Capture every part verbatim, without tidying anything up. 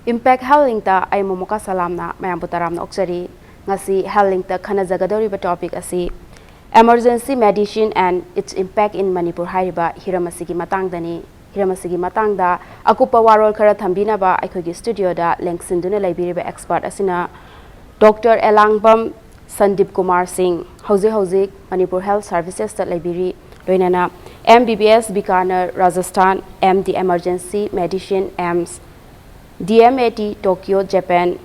Impact Health Linkꯇ ꯑꯩ ꯃꯣꯃꯣꯀꯥ ꯁꯂꯥꯝꯅ ꯃꯌꯥꯝꯕꯨ ꯇꯔꯥꯝꯅ ꯑꯣꯛꯆꯔꯤ꯫ ꯉꯁꯤ Health Linkꯇ ꯈꯟꯅꯖꯒꯗꯧꯔꯤꯕ topic ꯑꯁꯤ Emergency Medicine and its Impact in Manipur ꯍꯥꯏꯔꯤꯕ ꯍꯤꯔꯝ ꯑꯁꯤꯒꯤ ꯃꯇꯥꯡꯗꯅꯤ꯫ ꯍꯤꯔꯝ ꯑꯁꯤꯒꯤ ꯃꯇꯥꯡꯗ ꯑꯀꯨꯞꯄ ꯋꯥꯔꯣꯜ ꯈꯔ ꯊꯝꯕꯤꯅꯕ ꯑꯩꯈꯣꯏꯒꯤ studioꯗ ꯂꯦꯡꯁꯤꯟꯗꯨꯅ ꯂꯩꯕꯤꯔꯤꯕ expert ꯑꯁꯤꯅ Doctor ꯑꯦꯂꯥꯡꯕꯝ ꯁꯟꯗꯤꯞ ꯀꯨꯃꯥꯔ ꯁꯤꯡ, ꯍꯧꯖꯤꯛ ꯍꯧꯖꯤꯛ Manipur Health Servicesꯇ ꯂꯩꯕꯤꯔꯤ, ꯂꯣꯏꯅꯅ M B B S Bikaner, Rajasthan, M D Emergency Medicine, AIIMS, D M A T Tokyo, Japan,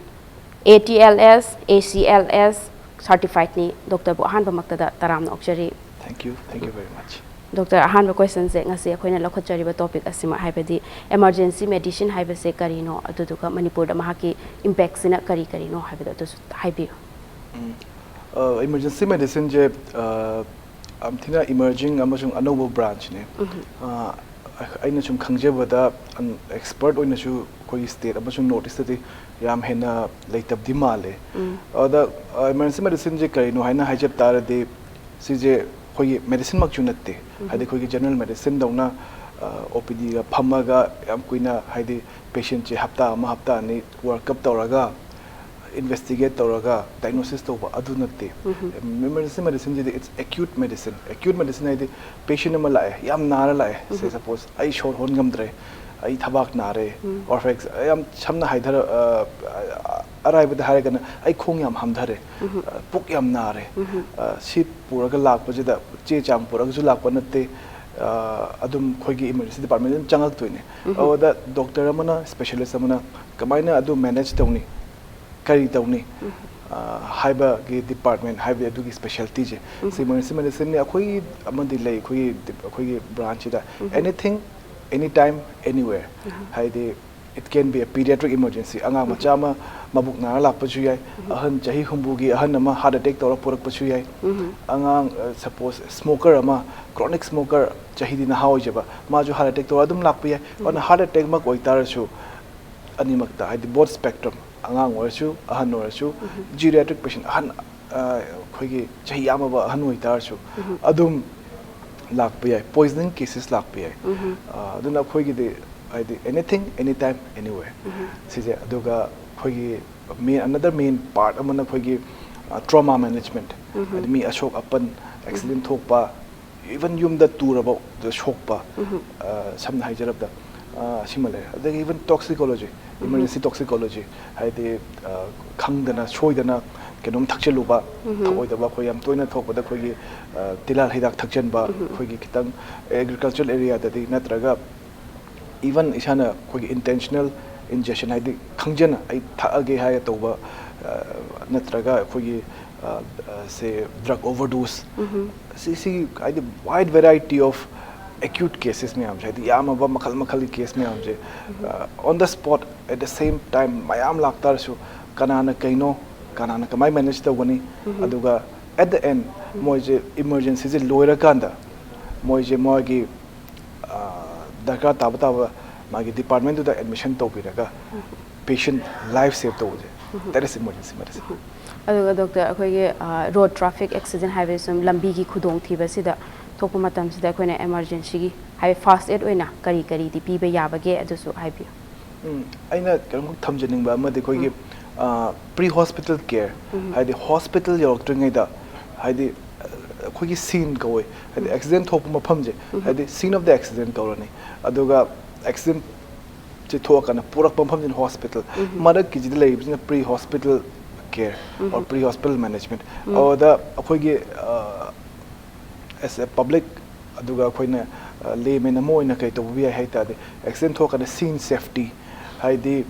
A T L S, A C L S certifiedꯅꯤ꯫ Doctorꯕꯨ ꯑꯍꯥꯟꯕꯃꯛꯇꯗ ꯇꯔꯥꯝꯅ ꯑꯣꯛꯆꯔꯤ꯫ Thank you, thank you very much. Doctor, ꯑꯍꯥꯟꯕ questionꯁꯦ, ꯉꯁꯤ ꯑꯩꯈꯣꯏꯅ ꯂꯧꯈꯠꯆꯔꯤꯕ topic ꯑꯁꯤꯃꯛ, ꯍꯥꯏꯕꯗꯤ emergency medicine ꯍꯥꯏꯕꯁꯦ ꯀꯔꯤꯅꯣ, ꯑꯗꯨꯗꯨꯒ ꯃꯅꯤꯄꯨꯔꯗ ꯃꯍꯥꯛꯀꯤ impactꯁꯤꯅ ꯀꯔꯤ ꯀꯔꯤꯅꯣ ꯍꯥꯏꯕꯗꯣ ꯑꯗꯨꯁꯨ ꯍꯥꯏꯕꯤꯌꯨ꯫ ꯎꯝ, ꯑ, emergency medicineꯁꯦ, ꯑ, ꯌꯥꯝ ꯊꯤꯅ emerging ꯑꯃꯁꯨꯡ ꯑꯅꯧꯕ branchꯅꯦ꯫ ꯑ, ꯑꯩꯅ ꯁꯨꯝ ꯈꯪꯖꯕꯗ, ꯑꯟ-, expert ꯑꯣꯏꯅꯁꯨ ꯑꯩꯈꯣꯏꯒꯤ state ꯑꯃꯁꯨꯡ North Eastꯇꯗꯤ ꯌꯥꯝ ꯍꯦꯟꯅ ꯂꯩꯇꯕꯗꯤ ꯃꯥꯜꯂꯦ꯫ ꯑꯗ, ꯑ, emergency medicineꯁꯦ ꯀꯔꯤꯅꯣ ꯍꯥꯏꯅ ꯍꯥꯏꯖꯕ ꯇꯥꯔꯗꯤ, ꯁꯤꯁꯦ ꯑꯩꯈꯣꯏꯒꯤ medicineꯃꯛꯁꯨ ꯅꯠꯇꯦ꯫ ꯍꯥꯏꯗꯤ ꯑꯩꯈꯣꯏꯒꯤ general medicineꯗꯧꯅ, ꯑ, OPDꯒ ꯐꯝꯃꯒ ꯌꯥꯝ ꯀꯨꯏꯅ, ꯍꯥꯏꯗꯤ patientꯁꯦ ꯍꯞꯇꯥ ꯑꯃ, ꯍꯞꯇꯥ ꯑꯅꯤ workup ꯇꯧꯔꯒ, investigate ꯇꯧꯔꯒ diagnosis ꯇꯧꯕ, ꯑꯗꯨ ꯅꯠꯇꯦ꯫ Emergency medicineꯁꯤꯗꯤ it's acute medicine꯫ Acute medicine ꯍꯥꯏꯗꯤ patient ꯑꯃ ꯂꯥꯛꯑꯦ, ꯌꯥꯝ ꯅꯥꯔ ꯂꯥꯛꯑꯦ꯫ Say suppose, ꯑꯩ ꯁꯣꯔ ꯍꯣꯟ ꯉꯝꯗ꯭ꯔꯦ, ꯑꯩ ꯊꯕꯥꯛ ꯅꯥꯔꯦ, or for ex-, ꯌꯥꯝ ꯁꯝꯅ ꯍꯥꯏꯊꯔ-, ꯑ, ꯑꯔꯥꯏꯕꯗ ꯍꯥꯏꯔꯒꯅ, ꯑꯩ ꯈꯣꯡ ꯌꯥꯝ ꯍꯥꯝꯊꯔꯦ, ꯑ, ꯄꯨꯛ ꯌꯥꯝ ꯅꯥꯔꯦ, ꯑ, ꯁꯤ ꯄꯨꯔꯒ ꯂꯥꯛꯄꯁꯤꯗ ꯆꯦ ꯆꯥꯡ ꯄꯨꯔꯒꯁꯨ ꯂꯥꯛꯄ ꯅꯠꯇꯦ꯫ ꯑ, ꯑꯗꯨꯝ ꯑꯩꯈꯣꯏꯒꯤ emergency department ꯑꯗꯨꯝ ꯆꯪꯉꯛꯇꯣꯏꯅꯦ꯫ ꯑꯗꯨꯗ doctor ꯑꯃꯅ, specialist ꯑꯃꯅ ꯀꯃꯥꯏꯅ ꯑꯗꯨ manage ꯇꯧꯅꯤ, ꯀꯔꯤ ꯇꯧꯅꯤ, ꯑ, ꯍꯥꯏꯕꯒꯤ department, ꯍꯥꯏꯕꯗꯤ ꯑꯗꯨꯒꯤ specialtyꯁꯦ, ꯁꯤ emergency medicineꯅꯤ꯫ ꯑꯩꯈꯣꯏꯒꯤ ꯑꯃꯗꯤ ꯂꯩ, ꯑꯩꯈꯣꯏꯒꯤ, ꯑꯩꯈꯣꯏꯒꯤ branchꯁꯤꯗ, anything, anytime, anywhere꯫ ꯍꯥꯏꯗꯤ, it can be a pediatric emergency, ꯑꯉꯥꯡ ꯃꯆꯥ ꯑꯃ ꯃꯕꯨꯛ ꯅꯥꯔ ꯂꯥꯛꯄꯁꯨ ꯌꯥꯏ, ꯑꯍꯟ ꯆꯍꯤ ꯍꯨꯝꯐꯨꯒꯤ ꯑꯍꯟ ꯑꯃ heart attack ꯇꯧꯔ ꯄꯨꯔꯛꯄꯁꯨ ꯌꯥꯏ, ꯑꯉꯥꯡ, ꯑ, suppose smoker ꯑꯃ, chronic smoker, ꯆꯍꯤꯗꯤ ꯅꯍꯥ ꯑꯣꯏꯖꯕ, ꯃꯥꯁꯨ heart attack ꯇꯧꯔ ꯑꯗꯨꯝ ꯂꯥꯛꯄ ꯌꯥꯏ꯫ ꯑꯗꯨꯅ heart attackꯃꯛ ꯑꯣꯏꯇꯥꯔꯁꯨ, ꯑꯅꯤꯃꯛꯇ, ꯍꯥꯏꯗꯤ both spectrum, ꯑꯉꯥꯡ ꯑꯣꯏꯔꯁꯨ, ꯑꯍꯟ ꯑꯣꯏꯔꯁꯨ, geriatric patient, ꯑꯍꯟ, ꯑ, ꯑꯩꯈꯣꯏꯒꯤ ꯆꯍꯤ ꯌꯥꯝꯃꯕ ꯑꯍꯟ ꯑꯣꯏꯇꯥꯔꯁꯨ, ꯑꯗꯨꯝ ꯂꯥꯛꯄ ꯌꯥꯏ, poisoning cases ꯂꯥꯛꯄ ꯌꯥꯏ꯫ ꯑ, ꯑꯗꯨꯅ ꯑꯩꯈꯣꯏꯒꯤꯗꯤ ꯍꯥꯏꯗꯤ anything, anytime, anywhere ꯁꯤꯁꯦ꯫ ꯑꯗꯨꯒ ꯑꯩꯈꯣꯏꯒꯤ main, another main part ꯑꯃꯅ ꯑꯩꯈꯣꯏꯒꯤ trauma management, ꯍꯥꯏꯗꯤ ꯃꯤ ꯑꯁꯣꯛ ꯑꯄꯟ, accident ꯊꯣꯛꯄ, even ꯌꯨꯝꯗ ꯇꯨꯔꯕ ꯁꯣꯛꯄ, ꯁꯝꯅ ꯍꯥꯏꯖꯔꯕꯗ ꯁꯤꯃ ꯂꯩꯔꯦ꯫ ꯑꯗꯒꯤ even toxicology, emergency toxicology, ꯍꯥꯏꯗꯤ ꯈꯪꯗꯅ ꯁꯣꯏꯗꯅ ꯀꯩꯅꯣꯝ ꯊꯛꯆꯤꯜꯂꯨꯕ, ꯊꯛꯑꯣꯏꯗꯕ, ꯑꯩꯈꯣꯏ ꯌꯥꯝ ꯇꯣꯏꯅ ꯊꯣꯛꯄꯗ ꯑꯩꯈꯣꯏꯒꯤ ꯇꯤꯜꯍꯥꯠ ꯍꯤꯗꯥꯛ ꯊꯛꯆꯟꯕ, ꯑꯩꯈꯣꯏꯒꯤ ꯈꯤꯇꯪ agricultural areaꯗꯗꯤ, ꯅꯠꯇ꯭ꯔꯒ even ꯏꯁꯥꯅ ꯑꯩꯈꯣꯏꯒꯤ intentional ingestion, ꯍꯥꯏꯗꯤ ꯈꯪꯖꯅ ꯑꯩ ꯊꯛꯑꯒꯦ ꯍꯥꯏꯔ ꯇꯧꯕ, ꯅꯠꯇ꯭ꯔꯒ ꯑꯩꯈꯣꯏꯒꯤ ꯁꯦ drug overdose, ꯁꯤ ꯁꯤꯒꯤ ꯍꯥꯏꯗꯤ wide variety of acute cases ꯃꯌꯥꯝꯁꯦ, ꯍꯥꯏꯗꯤ ꯌꯥꯝꯃꯕ ꯃꯈꯜ ꯃꯈꯜꯒꯤ case ꯃꯌꯥꯝꯁꯦ, on the spot, at the same time, ꯃꯌꯥꯝ ꯂꯥꯛꯇꯥꯔꯁꯨ ꯀꯅꯥꯅ ꯀꯩꯅꯣ, ꯀꯅꯥꯅ ꯀꯃꯥꯏꯅ manage ꯇꯧꯒꯅꯤ, ꯑꯗꯨꯒ at the end ꯃꯣꯏꯁꯦ emergencyꯁꯦ ꯂꯣꯏꯔꯀꯥꯟꯗ ꯃꯣꯏꯁꯦ ꯃꯣꯏꯒꯤ ꯗꯔꯀꯥꯔ ꯇꯥꯕ ꯇꯥꯕ ꯃꯥꯒꯤ departmentꯗꯨꯗ admission ꯇꯧꯕꯤꯔꯒ patient life save ꯇꯧꯕꯁꯦ, that is emergency medicine꯫ ꯑꯗꯨꯒ doctor, ꯑꯩꯈꯣꯏꯒꯤ road traffic accident ꯍꯥꯏꯕꯁꯤ ꯁꯨꯝ ꯂꯝꯕꯤꯒꯤ ꯈꯨꯗꯣꯡꯊꯤꯕꯁꯤꯗ ꯊꯣꯛꯄ ꯃꯇꯝꯁꯤꯗ ꯑꯩꯈꯣꯏꯅ emergencyꯒꯤ ꯍꯥꯏꯕꯗꯤ first aid ꯑꯣꯏꯅ ꯀꯔꯤ ꯀꯔꯤꯗꯤ ꯄꯤꯕ ꯌꯥꯕꯒꯦ, ꯑꯗꯨꯁꯨ ꯍꯥꯏꯕꯤꯌꯨ꯫ ꯎꯝ, ꯑꯩꯅ ꯀꯩꯅꯣꯝꯈꯛ ꯊꯝꯖꯅꯤꯡꯕ ꯑꯃꯗꯤ ꯑꯩꯈꯣꯏꯒꯤ pre hospital care, ꯍꯥꯏꯗꯤ hospital ꯌꯧꯔꯛꯇ꯭ꯔꯤꯉꯩꯗ, ꯍꯥꯏꯗꯤ ꯑꯩꯈꯣꯏꯒꯤ scene ꯀꯧꯋꯦ, ꯍꯥꯏꯗꯤ accident ꯊꯣꯛꯄ ꯃꯐꯝꯁꯦ, ꯍꯥꯏꯗꯤ scene of the accident ꯀꯧꯔꯅꯤ꯫ ꯑꯗꯨꯒ accident ꯁꯦ ꯊꯣꯛꯑꯀꯥꯟꯗ ꯄꯨꯔꯛꯄ ꯃꯐꯝꯁꯤꯅ hospital, ꯃꯔꯛꯀꯤꯁꯤꯗ ꯂꯩꯔꯤꯕꯁꯤꯅ pre hospital care or pre hospital management꯫ ꯑꯗꯨꯗ ꯑꯩꯈꯣꯏꯒꯤ as a public, ꯑꯗꯨꯒ ꯑꯩꯈꯣꯏꯅ layman ꯑꯃ ꯑꯣꯏꯅ ꯀꯩ ꯇꯧꯕ ꯌꯥꯏ ꯍꯥꯏ ꯇꯥꯔꯗꯤ, accident ꯊꯣꯛꯑꯀꯥꯟꯗ scene safety, ꯍꯥꯏꯗꯤ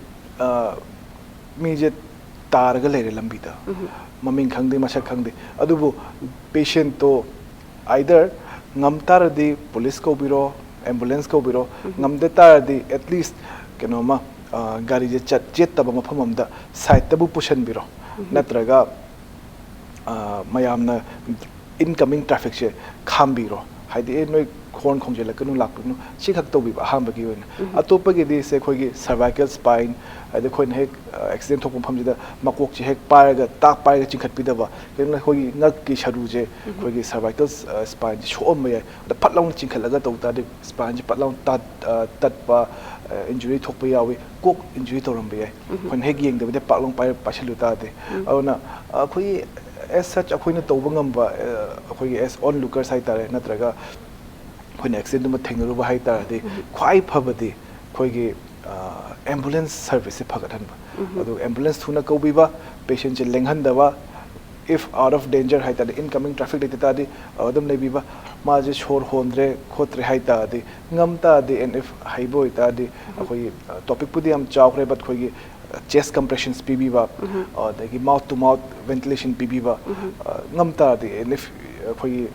ꯃꯤꯁꯦ ꯇꯥꯔꯒ ꯂꯩꯔꯦ ꯂꯝꯕꯤꯗ, ꯃꯃꯤꯡ ꯈꯪꯗꯦ, ꯃꯁꯛ ꯈꯪꯗꯦ, ꯑꯗꯨꯕꯨ patientꯇꯣ either ꯉꯝ ꯇꯥꯔꯗꯤ police ꯀꯧꯕꯤꯔꯣ, ambulance ꯀꯧꯕꯤꯔꯣ, ꯉꯝꯗ ꯇꯥꯔꯗꯤ at least ꯀꯩꯅꯣꯝꯃ, ꯒꯥꯔꯤꯁꯦ ꯆꯠ ꯆꯦꯠꯇꯕ ꯃꯐꯝ ꯑꯃꯗ sideꯇꯕꯨ ꯄꯨꯁꯟꯕꯤꯔꯣ, ꯅꯠꯇ꯭ꯔꯒ ꯃꯌꯥꯝꯅ incoming trafficꯁꯦ ꯈꯥꯝꯕꯤꯔꯣ꯫ ꯍꯥꯏꯗꯤ ꯑꯦ, ꯅꯣꯏ ꯍꯣꯔꯟ ꯈꯣꯡꯖꯤꯜꯂꯛꯀꯅꯨ, ꯂꯥꯛꯄꯤꯒꯅꯨ, ꯁꯤ ꯈꯛ ꯇꯧꯕꯤꯕ ꯑꯍꯥꯟꯕꯒꯤ ꯑꯣꯏꯅ꯫ ꯑꯇꯣꯞꯄꯒꯤꯗꯤ ꯁꯦ ꯑꯩꯈꯣꯏꯒꯤ cervical spine, ꯍꯥꯏꯗꯤ ꯑꯩꯈꯣꯏꯅ ꯍꯦꯛ ꯑꯦꯛꯁꯤꯗꯦꯟ ꯊꯣꯛꯄ ꯃꯐꯝꯁꯤꯗ ꯃꯀꯣꯛꯁꯦ ꯍꯦꯛ ꯄꯥꯏꯔꯒ, ꯇꯥꯛ ꯄꯥꯏꯔꯒ ꯆꯤꯡꯈꯠꯄꯤꯗꯕ, ꯀꯩꯒꯤꯅꯣꯗ ꯑꯩꯈꯣꯏꯒꯤ ꯉꯛꯀꯤ ꯁꯔꯨꯁꯦ, ꯑꯩꯈꯣꯏꯒꯤ cervical spineꯁꯦ ꯁꯣꯛꯑꯝꯕ ꯌꯥꯏ꯫ ꯑꯗ ꯐꯠ ꯂꯥꯎꯅ ꯆꯤꯡꯈꯠꯂꯒ ꯇꯧ ꯇꯥꯔꯗꯤ spineꯁꯦ ꯐꯠ ꯂꯥꯎꯅ ꯇꯠ-, ꯑ, ꯇꯠꯄ, ꯏꯟꯖꯨꯔꯤ ꯊꯣꯛꯄ ꯌꯥꯎꯏ, ꯀꯣꯛ ꯏꯟꯖꯨꯔꯤ ꯇꯧꯔꯝꯕ ꯌꯥꯏ꯫ ꯑꯩꯈꯣꯏꯅ ꯍꯦꯛ ꯌꯦꯡꯗꯕꯤꯗ ꯄꯥꯛ ꯂꯥꯎꯅ ꯄꯥꯏꯔ-, ꯄꯥꯏꯁꯤꯜꯂꯨ ꯇꯥꯔꯗꯤ꯫ ꯑꯗꯨꯅ ꯑꯩꯈꯣꯏꯒꯤ as such ꯑꯩꯈꯣꯏꯅ ꯇꯧꯕ ꯉꯝꯕ, ꯑ, ꯑꯩꯈꯣꯏꯒꯤ as onlookers ꯍꯥꯏꯇꯥꯔꯦ, ꯅꯠꯇ꯭ꯔꯒ ꯑꯩꯈꯣꯏꯅ ꯑꯦꯛꯁꯤꯗꯦꯟꯗꯨꯃ ꯊꯦꯡꯅꯔꯨꯕ ꯍꯥꯏ ꯇꯥꯔꯗꯤ, ꯈ꯭ꯋꯥꯏ ꯐꯕꯗꯤ ꯑꯩꯈꯣꯏꯒꯤ, ꯑ, ambulance serviceꯁꯦ ꯐꯒꯠꯍꯟꯕ꯫ ꯑꯗꯨ ambulance ꯊꯨꯅ ꯀꯧꯕꯤꯕ, patientꯁꯦ ꯂꯦꯡꯍꯟꯗꯕ, if out of danger ꯍꯥꯏ ꯇꯥꯔꯗꯤ, incoming traffic ꯂꯩꯇ ꯇꯥꯔꯗꯤ, ꯑ, ꯑꯗꯨꯝ ꯂꯩꯕꯤꯕ, ꯃꯥꯁꯦ ꯁꯣꯔ ꯍꯣꯟꯗ꯭ꯔꯦ ꯈꯣꯠꯇ꯭ꯔꯦ ꯍꯥꯏ ꯇꯥꯔꯗꯤ, ꯉꯝ ꯇꯥꯔꯗꯤ, and if ꯍꯩꯕ ꯑꯣꯏ ꯇꯥꯔꯗꯤ, ꯑꯩꯈꯣꯏꯒꯤ, ꯑ, topicꯄꯨꯗꯤ ꯌꯥꯝ ꯆꯥꯎꯈ꯭ꯔꯦ, but ꯑꯩꯈꯣꯏꯒꯤ, ꯑ, chest compressions ꯄꯤꯕꯤꯕ, ꯑꯗꯒꯤ mouth to mouth ventilation ꯄꯤꯕꯤꯕ, ꯑ, ꯉꯝ ꯇꯥꯔꯗꯤ, and if ꯑꯩꯈꯣꯏꯒꯤ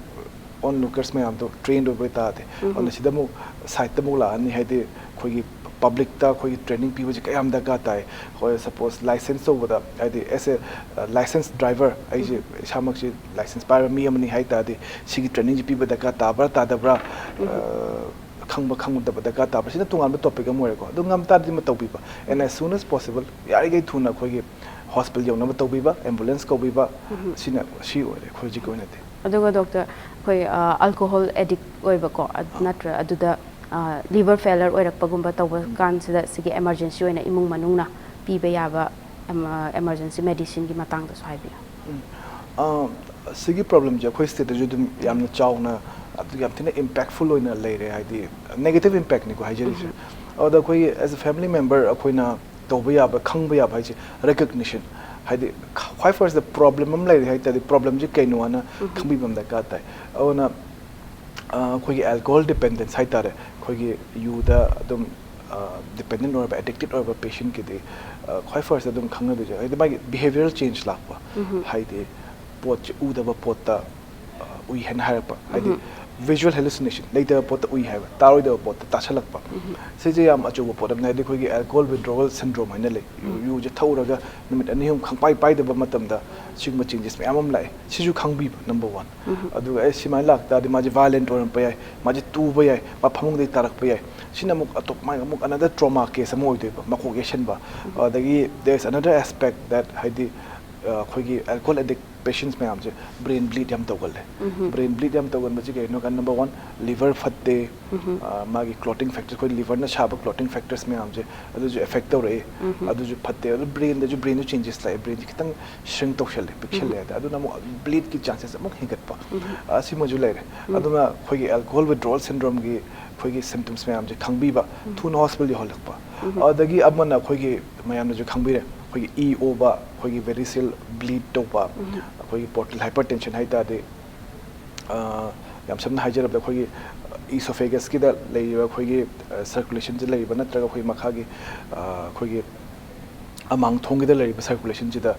onlookers ꯃꯌꯥꯝꯗꯣ trained ꯑꯣꯏꯕ ꯑꯣꯏ ꯇꯥꯔꯗꯤ, ꯑꯗꯨꯅ ꯁꯤꯗ ꯑꯃꯨꯛ sideꯇ ꯑꯃꯨꯛ ꯂꯥꯛꯑꯅꯤ, ꯍꯥꯏꯗꯤ ꯑꯩꯈꯣꯏꯒꯤ publicꯇ ꯑꯩꯈꯣꯏꯒꯤ training ꯄꯤꯕꯁꯦ ꯀꯌꯥꯝ ꯗꯔꯀꯥꯔ ꯇꯥꯏ꯫ ꯑꯩꯈꯣꯏ suppose license ꯇꯧꯕꯗ, ꯍꯥꯏꯗꯤ as a, ꯑ, licensed driver ꯑꯩꯁꯦ ꯏꯁꯥꯃꯛꯁꯦ license ꯄꯥꯏꯕ ꯃꯤ ꯑꯃꯅꯤ ꯍꯥꯏ ꯇꯥꯔꯗꯤ, ꯁꯤꯒꯤ trainingꯁꯦ ꯄꯤꯕ ꯗꯔꯀꯥꯔ ꯇꯥꯕ꯭ꯔꯥ ꯇꯥꯗꯕ꯭ꯔꯥ, ꯑ, ꯈꯪꯕ ꯈꯪꯗꯕ ꯗꯔꯀꯥꯔ ꯇꯥꯕ꯭ꯔꯥ, ꯁꯤꯅ ꯇꯣꯉꯥꯟꯕ topic ꯑꯃ ꯑꯣꯏꯔꯦꯀꯣ꯫ ꯑꯗꯨ ꯉꯝ ꯇꯥꯔꯗꯤ ꯑꯃ ꯇꯧꯕꯤꯕ, and as soon as possible, ꯌꯥꯔꯤꯈꯩ ꯊꯨꯅ ꯑꯩꯈꯣꯏꯒꯤ hospital ꯌꯧꯅꯕ ꯇꯧꯕꯤꯕ, ambulance ꯀꯧꯕꯤꯕ, ꯁꯤꯅ, ꯁꯤ ꯑꯣꯏꯔꯦ ꯑꯩꯈꯣꯏ ꯍꯧꯖꯤꯛꯀꯤ ꯑꯣꯏꯅꯗꯤ꯫ ꯑꯗꯨꯒ doctor, ꯑꯩꯈꯣꯏ, ꯑ, alcohol addict ꯑꯣꯏꯕꯀꯣ, ꯑ, ꯅꯠꯇ꯭ꯔ ꯑꯗꯨꯗ, ꯑ, liver failure ꯑꯣꯏꯔꯛꯄꯒꯨꯝꯕ ꯇꯧꯕ ꯀꯥꯟꯁꯤꯗ ꯁꯤꯒꯤ emergency ꯑꯣꯏꯅ ꯏꯃꯨꯡ ꯃꯅꯨꯡꯅ ꯄꯤꯕ ꯌꯥꯕ, ꯑꯦꯝ-, ꯑ, emergency medicineꯒꯤ ꯃꯇꯥꯡꯗꯁꯨ ꯍꯥꯏꯕꯤꯌꯨ꯫ ꯎꯝ꯫ ꯑ, ꯁꯤꯒꯤ problemꯁꯦ ꯑꯩꯈꯣꯏ stateꯇꯁꯨ ꯑꯗꯨꯝ ꯌꯥꯝꯅ ꯆꯥꯎꯅ, ꯑꯗꯨ ꯌꯥꯝ ꯊꯤꯅ impactful ꯑꯣꯏꯅ ꯂꯩꯔꯦ, ꯍꯥꯏꯗꯤ negative impactꯅꯤꯀꯣ ꯍꯥꯏꯖꯔꯤꯁꯦ꯫ ꯑꯗ ꯑꯩꯈꯣꯏ as a family member ꯑꯩꯈꯣꯏꯅ ꯇꯧꯕ ꯌꯥꯕ, ꯈꯪꯕ ꯌꯥꯕ ꯍꯥꯏꯁꯦ recognition꯫ ꯍꯥꯏꯗꯤ ꯈ꯭ꯋꯥꯏ firstꯇ problem ꯑꯃ ꯂꯩꯔꯦ ꯍꯥꯏ ꯇꯥꯔꯗꯤ problemꯁꯦ ꯀꯩꯅꯣ ꯍꯥꯏꯅ ꯈꯪꯕꯤꯕ ꯑꯃ ꯗꯔꯀꯥꯔ ꯇꯥꯏ꯫ ꯑꯗꯨꯅ, ꯑ, ꯑꯩꯈꯣꯏꯒꯤ alcohol dependence ꯍꯥꯏ ꯇꯥꯔꯦ, ꯑꯩꯈꯣꯏꯒꯤ ꯌꯨꯗ ꯑꯗꯨꯝ, ꯑ, dependent ꯑꯣꯏꯔꯕ, addicted ꯑꯣꯏꯔꯕ patientꯀꯤꯗꯤ, ꯑ, ꯈ꯭ꯋꯥꯏ firstꯇ ꯑꯗꯨꯝ ꯈꯪꯅꯗꯣꯏꯁꯦ ꯍꯥꯏꯗꯤ ꯃꯥꯒꯤ behavioral change ꯂꯥꯛꯄ꯫ ꯍꯥꯏꯗꯤ ꯄꯣꯠꯁꯦ ꯎꯗꯕ ꯄꯣꯠꯇ, ꯑ, ꯎꯏ ꯍꯥꯏꯅ ꯍꯥꯏꯔꯛꯄ꯫ ꯍꯥꯏꯗꯤ Visual hallucination, ꯂꯩꯇꯕ ꯄꯣꯠꯇ ꯎꯏ ꯍꯥꯏꯕ, ꯇꯥꯔꯣꯏꯗꯕ ꯄꯣꯠꯇ ꯇꯥꯁꯜꯂꯛꯄ꯫ ꯁꯤꯁꯦ ꯌꯥꯝ ꯑꯆꯧꯕ ꯄꯣꯠ ꯑꯃꯅꯤ꯫ ꯍꯥꯏꯗꯤ ꯑꯩꯈꯣꯏꯒꯤ alcohol withdrawal syndrome ꯍꯥꯏꯅ ꯂꯩ꯫ ꯌꯨ- ꯌꯨꯁꯦ ꯊꯛꯎꯔꯒ ꯅꯨꯃꯤꯠ ꯑꯅꯤ ꯑꯍꯨꯝ ꯈꯪꯄꯥꯏ ꯄꯥꯏꯗꯕ ꯃꯇꯝꯗ ꯁꯤꯒꯨꯝꯕ changes ꯃꯌꯥꯝ ꯑꯃ ꯂꯥꯛꯑꯦ꯫ ꯁꯤꯁꯨ ꯈꯪꯕꯤꯕ number one꯫ ꯑꯗꯨꯒ ꯑꯦ, ꯁꯤꯃꯥꯏꯅ ꯂꯥꯛꯇꯥꯔꯗꯤ ꯃꯥꯁꯦ violent ꯑꯣꯏꯔꯝꯕ ꯌꯥꯏ, ꯃꯥꯁꯦ ꯇꯨꯕ ꯌꯥꯏ, ꯃꯥ ꯐꯃꯨꯡꯗꯒꯤ ꯇꯥꯔꯛꯄ ꯌꯥꯏ꯫ ꯁꯤꯅ ꯑꯃꯨꯛ ꯑꯇꯣꯞꯄ, ꯃꯥꯒꯤ ꯑꯃꯨꯛ another trauma case ꯑꯃ ꯑꯣꯏꯗꯣꯏꯕ, ꯃꯀꯣꯛ ꯌꯩꯁꯟꯕ꯫ ꯑꯗꯒꯤ there is another aspect that, ꯍꯥꯏꯗꯤ ꯑ, ꯑꯩꯈꯣꯏꯒꯤ alcohol addict patients ꯃꯌꯥꯝꯁꯦ brain bleed ꯌꯥꯝ ꯇꯧꯒꯜꯂꯦ꯫ Brain bleed ꯌꯥꯝ ꯇꯧꯒꯟꯕꯁꯤ ꯀꯩꯅꯣ ꯍꯥꯏ ꯀꯥꯟꯗ number one, liver ꯐꯠꯇꯦ꯫ ꯑ, ꯃꯥꯒꯤ clotting factors, ꯑꯩꯈꯣꯏ liverꯅ ꯁꯥꯕ clotting factors ꯃꯌꯥꯝꯁꯦ ꯑꯗꯨꯁꯨ affect ꯇꯧꯔꯛꯑꯦ꯫ ꯑꯗꯨꯁꯨ ꯐꯠꯇꯦ꯫ ꯑꯗꯨ brainꯗꯁꯨ, brainꯁꯨ changes ꯂꯥꯛꯑꯦ, brainꯁꯦ ꯈꯤꯇꯪ shrink ꯇꯧꯁꯜꯂꯦ, ꯄꯤꯛꯁꯜꯂꯦ ꯍꯥꯏꯇꯥꯔꯦ꯫ ꯑꯗꯨꯅ ꯑꯃꯨꯛ bleedꯀꯤ chances ꯑꯃꯨꯛ ꯍꯦꯟꯒꯠꯄ꯫ ꯑ, ꯁꯤꯃꯁꯨ ꯂꯩꯔꯦ꯫ ꯑꯗꯨꯅ ꯑꯩꯈꯣꯏꯒꯤ alcohol withdrawal syndromeꯒꯤ ꯑꯩꯈꯣꯏꯒꯤ symptoms ꯃꯌꯥꯝꯁꯦ ꯈꯪꯕꯤꯕ, ꯊꯨꯅ hospital ꯌꯧꯍꯜꯂꯛꯄ꯫ ꯑꯗꯒꯤ ꯑꯃꯅ ꯑꯩꯈꯣꯏꯒꯤ ꯃꯌꯥꯝꯅꯁꯨ ꯈꯪꯕꯤꯔꯦ, ꯑꯩꯈꯣꯏꯒꯤ ꯏ ꯑꯣꯕ, ꯑꯩꯈꯣꯏꯒꯤ variceal bleed ꯇꯧꯕ, ꯑꯩꯈꯣꯏꯒꯤ portal hypertension ꯍꯥꯏ ꯇꯥꯔꯗꯤ, ꯑ, ꯌꯥꯝ ꯁꯝꯅ ꯍꯥꯏꯖꯔꯕꯗ ꯑꯩꯈꯣꯏꯒꯤ esophagusꯀꯤꯗ ꯂꯩꯔꯤꯕ ꯑꯩꯈꯣꯏꯒꯤ, ꯑ, circulationꯁꯤ ꯂꯩꯔꯤꯕ ꯅꯠꯇ꯭ꯔꯒ ꯑꯩꯈꯣꯏꯒꯤ ꯃꯈꯥꯒꯤ, ꯑ, ꯑꯩꯈꯣꯏꯒꯤ ꯑꯃꯥꯡ ꯊꯣꯡꯒꯤꯗ ꯂꯩꯔꯤꯕ circulationꯁꯤꯗ,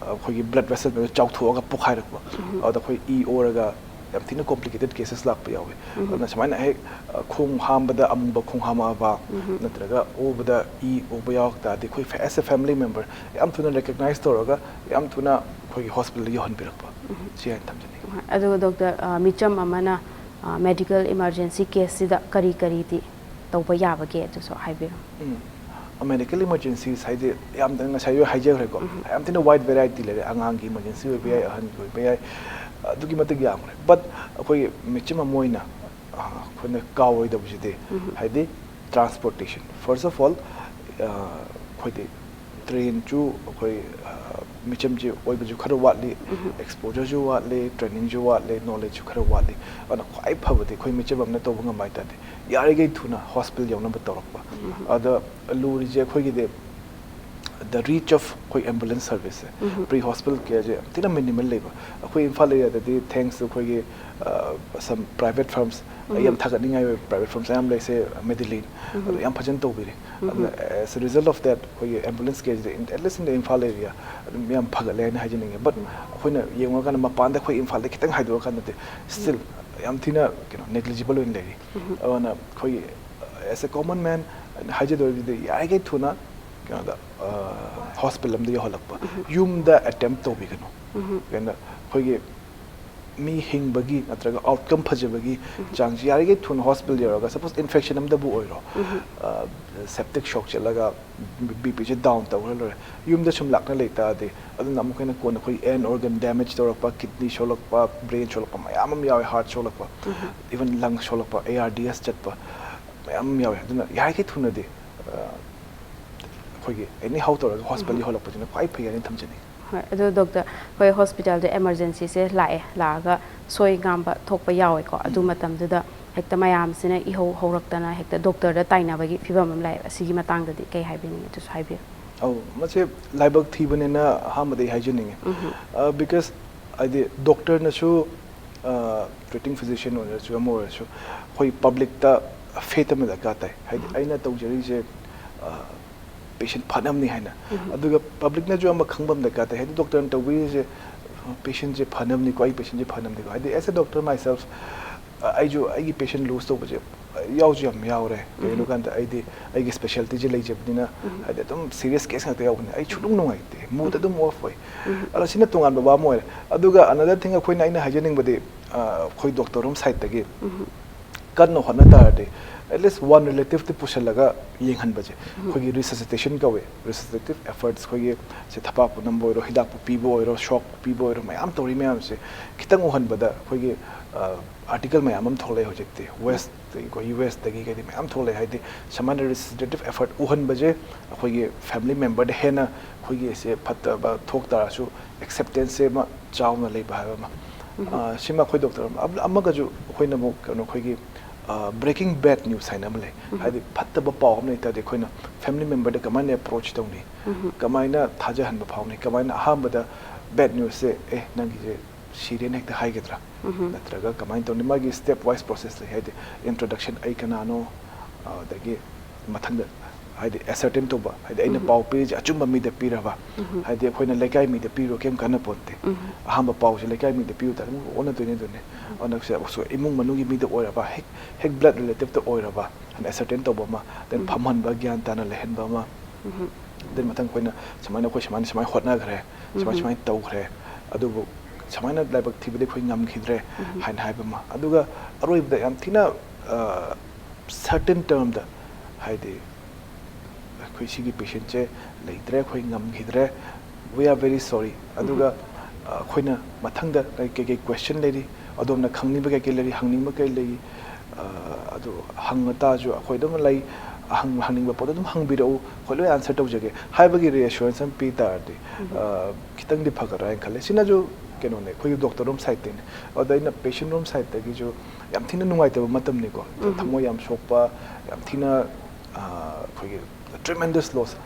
ꯑ, ꯑꯩꯈꯣꯏꯒꯤ blood vessel ꯃꯌꯥꯝꯗꯣ ꯆꯥꯎꯊꯣꯛꯑꯒ ꯄꯣꯛꯈꯥꯏꯔꯛꯄ꯫ ꯑꯗꯨꯗ ꯑꯩꯈꯣꯏ ꯏ ꯑꯣꯔꯒ ꯌꯥꯝ ꯊꯤꯅ complicated cases ꯂꯥꯛꯄ ꯌꯥꯎꯋꯤ꯫ ꯑꯗꯨꯅ ꯁꯨꯃꯥꯏꯅ ꯍꯦꯛ, ꯑ, ꯈꯣꯡ ꯍꯥꯝꯕꯗ ꯑꯃꯨꯕ ꯈꯣꯡ ꯍꯥꯝꯃꯛꯑꯕ, ꯅꯠꯇ꯭ꯔꯒ ꯑꯣꯕꯗ ꯏ ꯑꯣꯕ ꯌꯥꯎꯔꯛ ꯇꯥꯔꯗꯤ ꯑꯩꯈꯣꯏ as a family member ꯌꯥꯝ ꯊꯨꯅ recognize ꯇꯧꯔꯒ ꯌꯥꯝ ꯊꯨꯅ ꯑꯩꯈꯣꯏꯒꯤ hospitalꯗ ꯌꯧꯍꯟꯕꯤꯔꯛꯄ꯫ ꯁꯤ ꯍꯥꯏꯅ ꯊꯝꯖꯅꯤꯡꯉꯤ꯫ ꯑꯗꯨꯒ doctor, ꯑ, ꯃꯤꯆꯝ ꯑꯃꯅ, ꯑ, medical emergency caseꯁꯤꯗ ꯀꯔꯤ ꯀꯔꯤꯗꯤ ꯇꯧꯕ ꯌꯥꯕꯒꯦ ꯑꯗꯨꯁꯨ ꯍꯥꯏꯕꯤꯔꯣ꯫ ꯎꯝ꯫ Medical emergencies ꯍꯥꯏꯗꯤ ꯌꯥꯝꯅ ꯉꯁꯥꯏ ꯍꯥꯏꯖꯈ꯭ꯔꯦꯀꯣ, ꯌꯥꯝ ꯊꯤꯅ wide variety ꯂꯩꯔꯦ꯫ ꯑꯉꯥꯡꯒꯤ emergency ꯑꯣꯏꯕ ꯌꯥꯏ, ꯑꯍꯟꯒꯤ ꯑꯣꯏꯕ ꯌꯥꯏ, ꯑꯗꯨꯛꯀꯤ ꯃꯇꯤꯛ ꯌꯥꯝꯈ꯭ꯔꯦ꯫ But ꯑꯩꯈꯣꯏꯒꯤ ꯃꯤꯆꯝ ꯑꯃ ꯑꯣꯏꯅ, ꯑ, ꯑꯩꯈꯣꯏꯅ ꯀꯥꯎꯔꯣꯏꯗꯕꯁꯤꯗꯤ ꯍꯥꯏꯗꯤ transportation꯫ First of all, ꯑ, ꯑꯩꯈꯣꯏꯗꯤ trainedꯁꯨ ꯑꯩꯈꯣꯏ, ꯑ, ꯃꯤꯆꯝꯁꯦ ꯑꯣꯏꯕꯁꯨ ꯈꯔ ꯋꯥꯠꯂꯤ, exposureꯁꯨ ꯋꯥꯠꯂꯤ, trainingꯁꯨ ꯋꯥꯠꯂꯤ, knowledgeꯁꯨ ꯈꯔ ꯋꯥꯠꯂꯤ꯫ ꯑꯗꯨꯅ ꯈ꯭ꯋꯥꯏ ꯐꯕꯗꯤ ꯑꯩꯈꯣꯏ ꯃꯤꯆꯝ ꯑꯃꯅ ꯇꯧꯕ ꯉꯝꯕ ꯍꯥꯏ ꯇꯥꯔꯗꯤ ꯌꯥꯔꯤꯈꯩ ꯊꯨꯅ hospital ꯌꯧꯅꯕ ꯇꯧꯔꯛꯄ꯫ ꯑꯗ ꯂꯨꯔꯤꯁꯦ ꯑꯩꯈꯣꯏꯒꯤꯗꯤ the reach of ꯑꯩꯈꯣꯏ ambulance serviceꯁꯦ꯫ Pre hospital careꯁꯦ ꯌꯥꯝ ꯊꯤꯅ minimal ꯂꯩꯕ꯫ ꯑꯩꯈꯣꯏ ꯏꯝꯐꯥꯜ areaꯗꯗꯤ thanks to ꯑꯩꯈꯣꯏꯒꯤ, ꯑ, some private firms, ꯑꯩ ꯌꯥꯝ ꯊꯥꯒꯠꯅꯤꯡꯉꯥꯏ ꯑꯣꯏꯕ private firms ꯃꯌꯥꯝ ꯂꯩꯁꯦ, Medilink, ꯑꯗꯨ ꯌꯥꯝ ꯐꯖꯅ ꯇꯧꯕꯤꯔꯤ꯫ ꯑꯗꯨꯅ as a result of that ꯑꯩꯈꯣꯏꯒꯤ ambulance careꯁꯤꯗ in, at least in the Imphal area ꯑꯗꯨꯝ ꯌꯥꯝ ꯐꯒꯠꯂꯦ ꯍꯥꯏꯅ ꯍꯥꯏꯖꯅꯤꯡꯉꯤ꯫ But ꯑꯩꯈꯣꯏꯅ ꯌꯦꯡꯉꯨꯔꯀꯥꯟꯗ ꯃꯄꯥꯟꯗ ꯑꯩꯈꯣꯏ ꯏꯝꯐꯥꯜꯗ ꯈꯤꯇꯪ ꯍꯥꯏꯗꯣꯛꯑꯀꯥꯟꯗꯗꯤ still ꯌꯥꯝ ꯊꯤꯅ ꯀꯩꯅꯣ ꯅꯦꯒ꯭ꯂꯤꯖꯤꯕꯜ ꯑꯣꯏꯅ ꯂꯩꯔꯤ꯫ ꯑꯗꯨꯅ ꯑꯩꯈꯣꯏꯒꯤ as a common man ꯍꯥꯏꯖꯗꯧꯔꯤꯕꯗꯤ ꯌꯥꯔꯤꯈꯩ ꯊꯨꯅ ꯀꯩꯅꯣꯗ ꯍꯣꯁꯄꯤꯇꯥꯜ ꯑꯃꯗ ꯌꯧꯍꯜꯂꯛꯄ꯫ ꯌꯨꯝꯗ ꯑꯦꯇꯦꯝꯞ ꯇꯧꯕꯤꯒꯅꯨ꯫ ꯀꯩꯅꯣ ꯑꯩꯈꯣꯏꯒꯤ ꯃꯤ ꯍꯤꯡꯕꯒꯤ ꯅꯠꯇ꯭ꯔꯒ ꯑꯥꯎꯠꯀꯝ ꯐꯖꯕꯒꯤ ꯆꯥꯡꯁꯤ ꯌꯥꯔꯤꯈꯩ ꯊꯨꯅ ꯍꯣꯁꯄꯤꯇꯥꯜ ꯌꯧꯔꯒ, ꯁꯄꯣꯁ ꯏꯟꯐꯦꯛꯁꯟ ꯑꯃꯗꯕꯨ ꯑꯣꯏꯔꯣ, ꯁꯦꯞꯇꯤꯛ ꯁꯣꯛ ꯆꯠꯂꯒ ꯕꯤ ꯄꯤꯁꯦ ꯗꯥꯎꯟ ꯇꯧꯈ꯭ꯔ ꯂꯣꯏꯔꯦ꯫ ꯌꯨꯝꯗ ꯁꯨꯝ ꯂꯥꯛꯅ ꯂꯩ ꯇꯥꯔꯗꯤ ꯑꯗꯨꯅ ꯑꯃꯨꯛ ꯍꯦꯟꯅ ꯀꯣꯟꯅ ꯑꯩꯈꯣꯏ ꯑꯦꯟ ꯑꯣꯔꯒꯟ ꯗꯦꯃꯦꯖ ꯇꯧꯔꯛꯄ, ꯀꯤꯗꯅꯤ ꯁꯣꯛꯂꯛꯄ, ꯕ꯭ꯔꯦꯟ ꯁꯣꯛꯂꯛꯄ ꯃꯌꯥꯝ ꯑꯃ ꯌꯥꯎꯋꯦ, ꯍꯥꯔꯠ ꯁꯣꯛꯂꯛꯄ, ꯏꯚꯟ ꯂꯪ ꯁꯣꯛꯂꯛꯄ, ꯑꯦ ꯑꯥꯔ ꯗꯤ ꯑꯦꯁ ꯆꯠꯄ ꯃꯌꯥꯝ ꯑꯃ ꯌꯥꯎꯋꯦ꯫ ꯑꯗꯨꯅ ꯌꯥꯔꯤꯈꯩ ꯊꯨꯅꯗꯤ ꯑꯩꯈꯣꯏꯒꯤ ꯑꯦꯅꯤ ꯍꯥꯎ ꯇꯧꯔꯒ ꯍꯣꯁꯄꯤꯇꯥꯜ ꯌꯧꯍꯜꯂꯛꯄꯁꯤꯅ ꯈ꯭ꯋꯥꯏ ꯐꯩ ꯍꯥꯏꯅ ꯊꯝꯖꯅꯤꯡꯉꯤ꯫ ꯍꯣꯏ, ꯑꯗꯨ ꯗꯣꯛꯇꯔ, ꯑꯩꯈꯣꯏ ꯍꯣꯁꯄꯤꯇꯥꯜꯗ ꯑꯦꯃꯔꯖꯦꯟꯁꯤꯁꯦ ꯂꯥꯛꯑꯦ, ꯂꯥꯛꯑꯒ ꯁꯣꯏ ꯉꯥꯝꯕ ꯊꯣꯛꯄ ꯌꯥꯎꯋꯦꯀꯣ꯫ ꯑꯗꯨ ꯃꯇꯝꯗꯨꯗ ꯍꯦꯛꯇ ꯃꯌꯥꯝꯁꯤꯅ ꯏꯍꯧ ꯍꯧꯔꯛꯇꯅ ꯍꯦꯛꯇ ꯗꯣꯛꯇꯔꯗ ꯇꯥꯏꯅꯕꯒꯤ ꯐꯤꯕꯝ ꯑꯃ ꯂꯥꯛꯑꯦꯕ꯫ ꯑꯁꯤꯒꯤ ꯃꯇꯥꯡꯗꯗꯤ ꯀꯩ ꯍꯥꯏꯕꯤꯅꯤꯡꯉꯤ? ꯑꯗꯨꯁꯨ ꯍꯥꯏꯕꯤꯌꯨ꯫ ꯑꯧ, ꯃꯁꯦ ꯂꯥꯏꯕꯛ ꯊꯤꯕꯅꯦꯅ ꯑꯍꯥꯟꯕꯗ ꯑꯩ ꯍꯥꯏꯖꯅꯤꯡꯉꯤ꯫ ꯕꯤꯀꯣꯁ ꯍꯥꯏꯗꯤ ꯗꯣꯛꯇꯔꯅꯁꯨ, ꯇ꯭ꯔꯤꯇꯤꯡ ꯐꯤꯖꯤꯁꯤꯌꯟ ꯑꯣꯏꯔꯁꯨ ꯑꯃ ꯑꯣꯏꯔꯁꯨ, ꯑꯩꯈꯣꯏ ꯄꯕ꯭ꯂꯤꯛꯇ ꯐꯦꯠ ꯑꯃ ꯗꯔꯀꯥꯔ ꯇꯥꯏ꯫ ꯍꯥꯏꯗꯤ ꯑꯩꯅ ꯇꯧꯖꯔꯤꯁꯦ ꯄꯦꯁꯦꯟ ꯐꯅꯕꯅꯤ ꯍꯥꯏꯅ꯫ ꯑꯗꯨꯒ ꯄꯕ꯭ꯂꯤꯛꯅꯁꯨ ꯑꯃ ꯈꯪꯕ ꯑꯃ ꯗꯔꯀꯥꯔ ꯇꯥꯏ꯫ ꯍꯥꯏꯗꯤ ꯗꯣꯛꯇꯔꯅ ꯇꯧꯕꯤꯔꯤꯁꯦ ꯄꯦꯁꯦꯟꯁꯦ ꯐꯅꯕꯅꯤꯀꯣ, ꯑꯩ ꯄꯦꯁꯦꯟꯁꯦ ꯐꯅꯕꯅꯤꯀꯣ꯫ ꯍꯥꯏꯗꯤ as a doctor myself, ꯑꯩꯁꯨ ꯑꯩꯒꯤ ꯄꯦꯁꯦꯟ ꯂꯨꯖ ꯇꯧꯕꯁꯦ ꯌꯥꯎꯁꯨ ꯌꯥꯝ ꯌꯥꯎꯔꯦ꯫ ꯀꯩꯒꯤꯅꯣ ꯀꯥꯟꯗ ꯑꯩꯗꯤ ꯑꯩꯒꯤ ꯁ꯭ꯄꯦꯁꯤꯌꯦꯜꯇꯤꯁꯦ ꯂꯩꯖꯕꯅꯤꯅ, ꯍꯥꯏꯗꯤ ꯑꯗꯨꯝ ꯁꯤꯔꯤꯌꯁ ꯀꯦꯁ ꯉꯥꯛꯇ ꯌꯥꯎꯕꯅꯤꯅ ꯑꯩ ꯁꯨꯡꯅꯨꯡ ꯅꯨꯡꯉꯥꯏꯇꯦ, ꯃꯨꯗ ꯑꯗꯨꯝ ꯑꯣꯐ ꯑꯣꯏ꯫ ꯑꯗꯣ ꯁꯤꯅ ꯇꯣꯉꯥꯟꯕ ꯋꯥ ꯑꯃ ꯑꯣꯏꯔꯦ꯫ ꯑꯗꯨꯒ another thing ꯑꯩꯈꯣꯏꯅ, ꯑꯩꯅ ꯍꯥꯏꯖꯅꯤꯡꯕꯗꯤ, ꯑꯩꯈꯣꯏ ꯗꯣꯛꯇꯔ ꯔꯣꯝ ꯁꯥꯏꯠꯇꯒꯤ ꯀꯟꯅ ꯍꯣꯠꯅ ꯇꯥꯔꯗꯤ, at least one relative ꯇꯤ ꯄꯨꯁꯤꯜꯂꯒ ꯌꯦꯡꯍꯟꯕꯁꯦ ꯑꯩꯈꯣꯏꯒꯤ ꯔꯤꯁꯁꯤꯇꯦꯁꯟ ꯀꯧꯋꯦ꯫ ꯔꯤꯁꯁꯤꯇꯦꯇꯤꯚ ꯑꯦꯐꯔꯠꯁ, ꯑꯩꯈꯣꯏꯒꯤ ꯁꯦ ꯊꯕꯥꯛꯄꯨ ꯅꯝꯕ ꯑꯣꯏꯔꯣ, ꯍꯤꯗꯥꯛꯄꯨ ꯄꯤꯕ ꯑꯣꯏꯔꯣ, ꯁꯣꯛꯄꯨ ꯄꯤꯕ ꯑꯣꯏꯔꯣ, ꯃꯌꯥꯝ ꯇꯧꯔꯤ ꯃꯌꯥꯝꯁꯦ ꯈꯤꯇꯪ ꯎꯍꯟꯕꯗ ꯑꯩꯈꯣꯏꯒꯤ ꯑꯥꯔꯇꯤꯀꯜ ꯃꯌꯥꯝ ꯑꯃ ꯊꯣꯛꯂꯛꯑꯦ ꯍꯧꯖꯤꯛꯇꯤ꯫ ꯋꯦꯁꯇꯒꯤꯀꯣ, ꯌꯨ ꯑꯦꯁꯇꯒꯤ ꯀꯩꯗꯤ ꯃꯌꯥꯝ ꯊꯣꯛꯂꯛꯑꯦ꯫ ꯍꯥꯏꯗꯤ ꯁꯨꯃꯥꯏꯅ ꯔꯤꯁꯁꯤꯇꯦꯇꯤꯚ ꯑꯦꯐꯔꯠ ꯎꯍꯟꯕꯁꯦ ꯑꯩꯈꯣꯏꯒꯤ ꯐꯦꯃꯤꯂꯤ ꯃꯦꯝꯕꯔꯗ ꯍꯦꯟꯅ ꯑꯩꯈꯣꯏꯒꯤ ꯁꯦ ꯐꯠꯇꯕ ꯊꯣꯛ ꯇꯥꯔꯁꯨ ꯑꯦꯛꯁꯦꯞꯇꯦꯟꯁꯁꯦ ꯑꯃ ꯆꯥꯎꯅ ꯂꯩꯕ ꯍꯥꯏꯕ ꯑꯃ꯫ ꯑ, ꯁꯤꯃ ꯑꯩꯈꯣꯏ ꯗꯣꯛꯇꯔ ꯑꯃ-, ꯑꯃ-, ꯑꯃꯒꯁꯨ ꯑꯩꯈꯣꯏꯅ ꯑꯃꯨꯛ ꯀꯩꯅꯣ ꯑꯩꯈꯣꯏꯒꯤ, ꯑ, breaking bad news ꯍꯥꯏꯅ ꯑꯃ ꯂꯩ꯫ ꯍꯥꯏꯗꯤ ꯐꯠꯇꯕ ꯄꯥꯎ ꯑꯃ ꯂꯩ ꯇꯥꯔꯗꯤ ꯑꯩꯈꯣꯏꯅ ꯐꯦꯃꯤꯂꯤ ꯃꯦꯝꯕꯔꯗ ꯀꯃꯥꯏꯅ ꯑꯦꯄ꯭ꯔꯣꯆ ꯇꯧꯅꯤ? ꯀꯃꯥꯏꯅ ꯊꯥꯖꯍꯟꯕ ꯐꯥꯎꯅꯤ? ꯀꯃꯥꯏꯅ ꯑꯍꯥꯟꯕꯗ ꯕꯦꯗ ꯅ꯭ꯌꯨꯁꯁꯦ, "ꯑꯦ, ꯅꯪꯒꯤꯁꯦ ꯁꯤꯔꯦꯅ" ꯍꯦꯛꯇ ꯍꯥꯏꯒꯗ꯭ꯔꯥ? ꯅꯠꯇ꯭ꯔꯒ ꯀꯃꯥꯏꯅ ꯇꯧꯅꯤ? ꯃꯥꯒꯤ ꯁ꯭ꯇꯦꯞ ꯋꯥꯏꯁ ꯄ꯭ꯔꯣꯁꯦꯁ ꯂꯩ꯫ ꯍꯥꯏꯗꯤ ꯏꯟꯇ꯭ꯔꯣꯗꯛꯁꯟ, ꯑꯩ ꯀꯅꯥꯅꯣ, ꯑꯗꯒꯤ ꯃꯊꯪꯗ ꯍꯥꯏꯗꯤ ꯑꯦꯁꯔꯇꯦꯟ ꯇꯧꯕ, ꯍꯥꯏꯗꯤ ꯑꯩꯅ ꯄꯥꯎ ꯄꯤꯔꯤꯁꯦ ꯑꯆꯨꯝꯕ ꯃꯤꯗ ꯄꯤꯔꯕ, ꯍꯥꯏꯗꯤ ꯑꯩꯈꯣꯏꯅ ꯂꯩꯀꯥꯏ ꯃꯤꯗ ꯄꯤꯔꯣ ꯀꯩꯝ ꯀꯥꯟꯅ ꯄꯣꯟꯇꯦ꯫ ꯑꯍꯥꯟꯕ ꯄꯥꯎꯁꯦ ꯂꯩꯀꯥꯏ ꯃꯤꯗ ꯄꯤꯌꯨ ꯇꯥꯔꯗꯤ ꯑꯃꯨꯛ ꯑꯣꯟꯅꯗꯣꯏꯅꯦ꯫ ꯑꯗꯨꯅꯦ ꯑꯗꯨꯅ ꯁꯦ ꯏꯃꯨꯡ ꯃꯅꯨꯡꯒꯤ ꯃꯤꯗ ꯑꯣꯏꯔꯕ, ꯍꯦꯛ ꯍꯦꯛ ꯕ꯭ꯂꯗ ꯔꯤꯂꯦꯇꯤꯞꯇ ꯑꯣꯏꯔꯕ ꯍꯥꯏꯅ ꯑꯦꯁꯔꯇꯦꯟ ꯇꯧꯕ ꯑꯃ, ꯗꯦꯟ ꯐꯝꯍꯟꯕ, ꯒ꯭ꯌꯥꯟ ꯇꯥꯅ ꯂꯩꯍꯟꯕ ꯑꯃ, ꯗꯦꯟ ꯃꯊꯪ ꯑꯩꯈꯣꯏꯅ ꯁꯨꯃꯥꯏꯅ, ꯑꯩꯈꯣꯏ ꯁꯨꯃꯥꯏꯅ ꯁꯨꯃꯥꯏꯅ ꯍꯣꯠꯅꯈ꯭ꯔꯦ, ꯁꯨꯃꯥꯏ ꯁꯨꯃꯥꯏꯅ ꯇꯧꯈ꯭ꯔꯦ, ꯑꯗꯨꯕꯨ ꯁꯨꯃꯥꯏꯅ ꯂꯥꯏꯕꯛ ꯊꯤꯕꯗꯤ ꯑꯩꯈꯣꯏ ꯉꯝꯈꯤꯗ꯭ꯔꯦ ꯍꯥꯏꯅ ꯍꯥꯏꯕ ꯑꯃ꯫ ꯑꯗꯨꯒ ꯑꯔꯣꯏꯕꯗ ꯌꯥꯝ ꯊꯤꯅ ꯁꯔꯇꯦꯟ ꯇꯔꯝꯗ, ꯍꯥꯏꯗꯤ ꯑꯩꯈꯣꯏ ꯁꯤꯒꯤ ꯄꯦꯁꯦꯟꯁꯦ ꯂꯩꯇ꯭ꯔꯦ, ꯑꯩꯈꯣꯏ ꯉꯝꯈꯤꯗ꯭ꯔꯦ, we are very sorry꯫ ꯑꯗꯨꯒ ꯑꯩꯈꯣꯏꯅ ꯃꯊꯪꯗ ꯀꯩ ꯀꯩ ꯀ꯭ꯋꯦꯁꯟ ꯂꯩꯔꯤ, ꯑꯗꯣꯝꯅ ꯈꯪꯅꯤꯡꯕ ꯀꯩ ꯀꯩ ꯂꯩꯔꯤ, ꯍꯪꯅꯤꯡꯕ ꯀꯩ ꯂꯩ, ꯑꯗꯨ ꯍꯪꯉ ꯇꯥꯔꯁꯨ ꯑꯩꯈꯣꯏ ꯑꯗꯨꯝ ꯂꯩ, ꯍꯪꯅꯤꯡꯕ ꯄꯣꯠꯇꯣ ꯑꯗꯨꯝ ꯍꯪꯕꯤꯔꯛꯎ, ꯑꯩꯈꯣꯏ ꯂꯣꯏ ꯑꯦꯟꯁꯔ ꯇꯧꯖꯒꯦ ꯍꯥꯏꯕꯒꯤ ꯔꯤꯑꯦꯁꯨꯔꯦꯟꯁ ꯑꯃ ꯄꯤ ꯇꯥꯔꯗꯤ ꯈꯤꯇꯪꯗꯤ ꯐꯒꯗ꯭ꯔꯥ ꯍꯥꯏꯅ ꯈꯜꯂꯦ꯫ ꯁꯤꯅꯁꯨ ꯀꯩꯅꯣꯅꯦ, ꯑꯩꯈꯣꯏꯒꯤ ꯗꯣꯛꯇꯔ ꯔꯣꯝ ꯁꯥꯏꯠꯇꯩꯅꯦ꯫ ꯑꯗ ꯑꯩꯅ ꯄꯦꯁꯦꯟ ꯔꯣꯝ ꯁꯥꯏꯠꯇꯒꯤꯁꯨ ꯌꯥꯝ ꯊꯤꯅ ꯅꯨꯡꯉꯥꯏꯇꯕ ꯃꯇꯝꯅꯤꯀꯣ, ꯊꯃꯣꯏ ꯌꯥꯝ ꯁꯣꯛꯄ, ꯌꯥꯝ ꯊꯤꯅ ꯑꯩꯈꯣꯏꯒꯤ ꯇ꯭ꯔꯤꯃꯦꯟꯗꯁ ꯂꯣꯁ,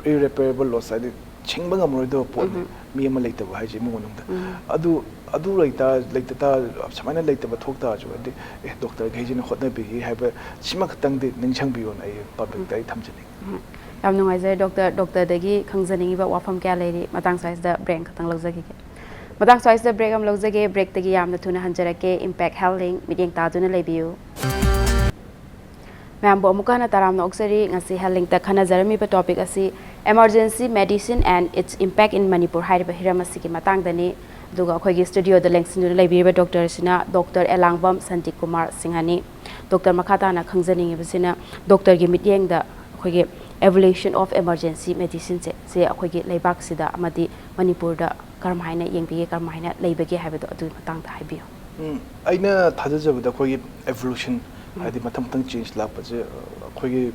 ꯏꯔꯤꯄꯦꯔꯦꯕꯜ ꯂꯣꯁ, ꯍꯥꯏꯗꯤ ꯁꯤꯡꯕ ꯉꯝꯃꯔꯣꯏꯗꯕ ꯄꯣꯠꯅꯤ ꯃꯤ ꯑꯃ ꯂꯩꯇꯕ ꯍꯥꯏꯁꯦ ꯏꯃꯨꯡ ꯃꯅꯨꯡꯗ꯫ ꯑꯗꯨ ꯑꯗꯨ ꯂꯩꯇꯥ ꯂꯩꯇ ꯇꯥꯔꯁꯨ, ꯁꯨꯃꯥꯏꯅ ꯂꯩꯇꯕ ꯊꯣꯛ ꯇꯥꯔꯁꯨ, ꯍꯥꯏꯗꯤ ꯑꯦ, ꯗꯣꯛꯇꯔꯈꯩꯁꯤꯅ ꯍꯣꯠꯅꯕꯤꯔꯤ ꯍꯥꯏꯕ ꯁꯤꯃ ꯈꯛꯇꯪꯗꯤ ꯅꯤꯡꯁꯤꯡꯕꯤꯌꯣꯅ ꯑꯩ ꯄꯕ꯭ꯂꯤꯛꯇ ꯑꯩ ꯊꯝꯖꯅꯤꯡꯉꯤ꯫ ꯌꯥꯝ ꯅꯨꯡꯉꯥꯏꯖꯔꯦ ꯗꯣꯛꯇꯔ꯫ ꯗꯣꯛꯇꯔꯗꯒꯤ ꯈꯪꯖꯅꯤꯡꯉꯤꯕ ꯋꯥꯐꯝ ꯀꯌꯥ ꯂꯩꯔꯤ꯫ ꯃꯇꯥꯡ ꯁ꯭ꯋꯥꯏꯁꯤꯗ ꯕ꯭ꯔꯦꯛ ꯈꯛꯇꯪ ꯂꯧꯖꯈꯤꯒꯦ꯫ ꯃꯇꯥꯡ ꯁ꯭ꯋꯥꯏꯁꯤꯗ ꯕ꯭ꯔꯦꯛ ꯑꯃ ꯂꯧꯖꯒꯦ꯫ ꯕ꯭ꯔꯦꯛꯇꯒꯤ ꯌꯥꯝꯅ ꯊꯨꯅ ꯍꯟꯖꯔꯛꯀꯦ꯫ ꯏꯝꯄꯦꯛ ꯍꯦꯜꯊ ꯂꯤꯡ, ꯃꯤꯠꯌꯦꯡ ꯇꯥꯗꯨꯅ ꯂꯩꯕꯤꯌꯨ꯫ ꯃꯌꯥꯝꯕꯨ ꯑꯃꯨꯛꯀ ꯍꯟꯅ ꯇꯔꯥꯝꯅ ꯑꯣꯛꯆꯔꯤ꯫ ꯉꯁꯤ ꯍꯦꯜꯊ ꯂꯤꯡꯇ ꯈꯟꯅꯖꯔꯝꯃꯤꯕ ꯇꯣꯄꯤꯛ ꯑꯁꯤ Emergency Medicine and its Impact in Manipur ꯍꯥꯏꯔꯤꯕ ꯍꯤꯔꯝ ꯑꯁꯤꯒꯤ ꯃꯇꯥꯡꯗꯅꯤ꯫ ꯑꯗꯨꯒ ꯑꯩꯈꯣꯏꯒꯤ ꯁ꯭ꯇꯨꯗꯤꯑꯣꯗ ꯂꯦꯡꯁꯤꯟꯗꯨꯅ ꯂꯩꯕꯤꯔꯤꯕ ꯗꯣꯛꯇꯔꯁꯤꯅ ꯗꯣꯛꯇꯔ ꯑꯦꯂꯥꯡꯕꯝ ꯁꯥꯟꯇꯤꯀꯨꯃꯥꯔ ꯁꯤꯡꯍꯅꯤ꯫ ꯗꯣꯛꯇꯔ, ꯃꯈꯥ ꯇꯥꯅ ꯈꯪꯖꯅꯤꯡꯉꯤꯕꯁꯤꯅ ꯗꯣꯛꯇꯔꯒꯤ ꯃꯤꯠꯌꯦꯡꯗ ꯑꯩꯈꯣꯏꯒꯤ evolution of emergency medicine ꯁꯦ, ꯁꯦ ꯑꯩꯈꯣꯏꯒꯤ ꯂꯩꯕꯥꯛꯁꯤꯗ ꯑꯃꯗꯤ ꯃꯅꯤꯄꯨꯔꯗ ꯀꯔꯝꯍꯥꯏꯅ ꯌꯦꯡꯕꯤꯒꯦ, ꯀꯔꯝꯍꯥꯏꯅ ꯂꯩꯕꯒꯦ ꯍꯥꯏꯕꯗꯣ ꯑꯗꯨꯒꯤ ꯃꯇꯥꯡꯗ ꯍꯥꯏꯕꯤꯌꯨ꯫ ꯎꯝ, ꯑꯩꯅ ꯊꯥꯖꯖꯕꯗ ꯑꯩꯈꯣꯏꯒꯤ evolution, ꯍꯥꯏꯗꯤ ꯃꯊꯪ ꯃꯊꯪ change ꯂꯥꯛꯄꯁꯦ, ꯑ, ꯑꯩꯈꯣꯏꯒꯤ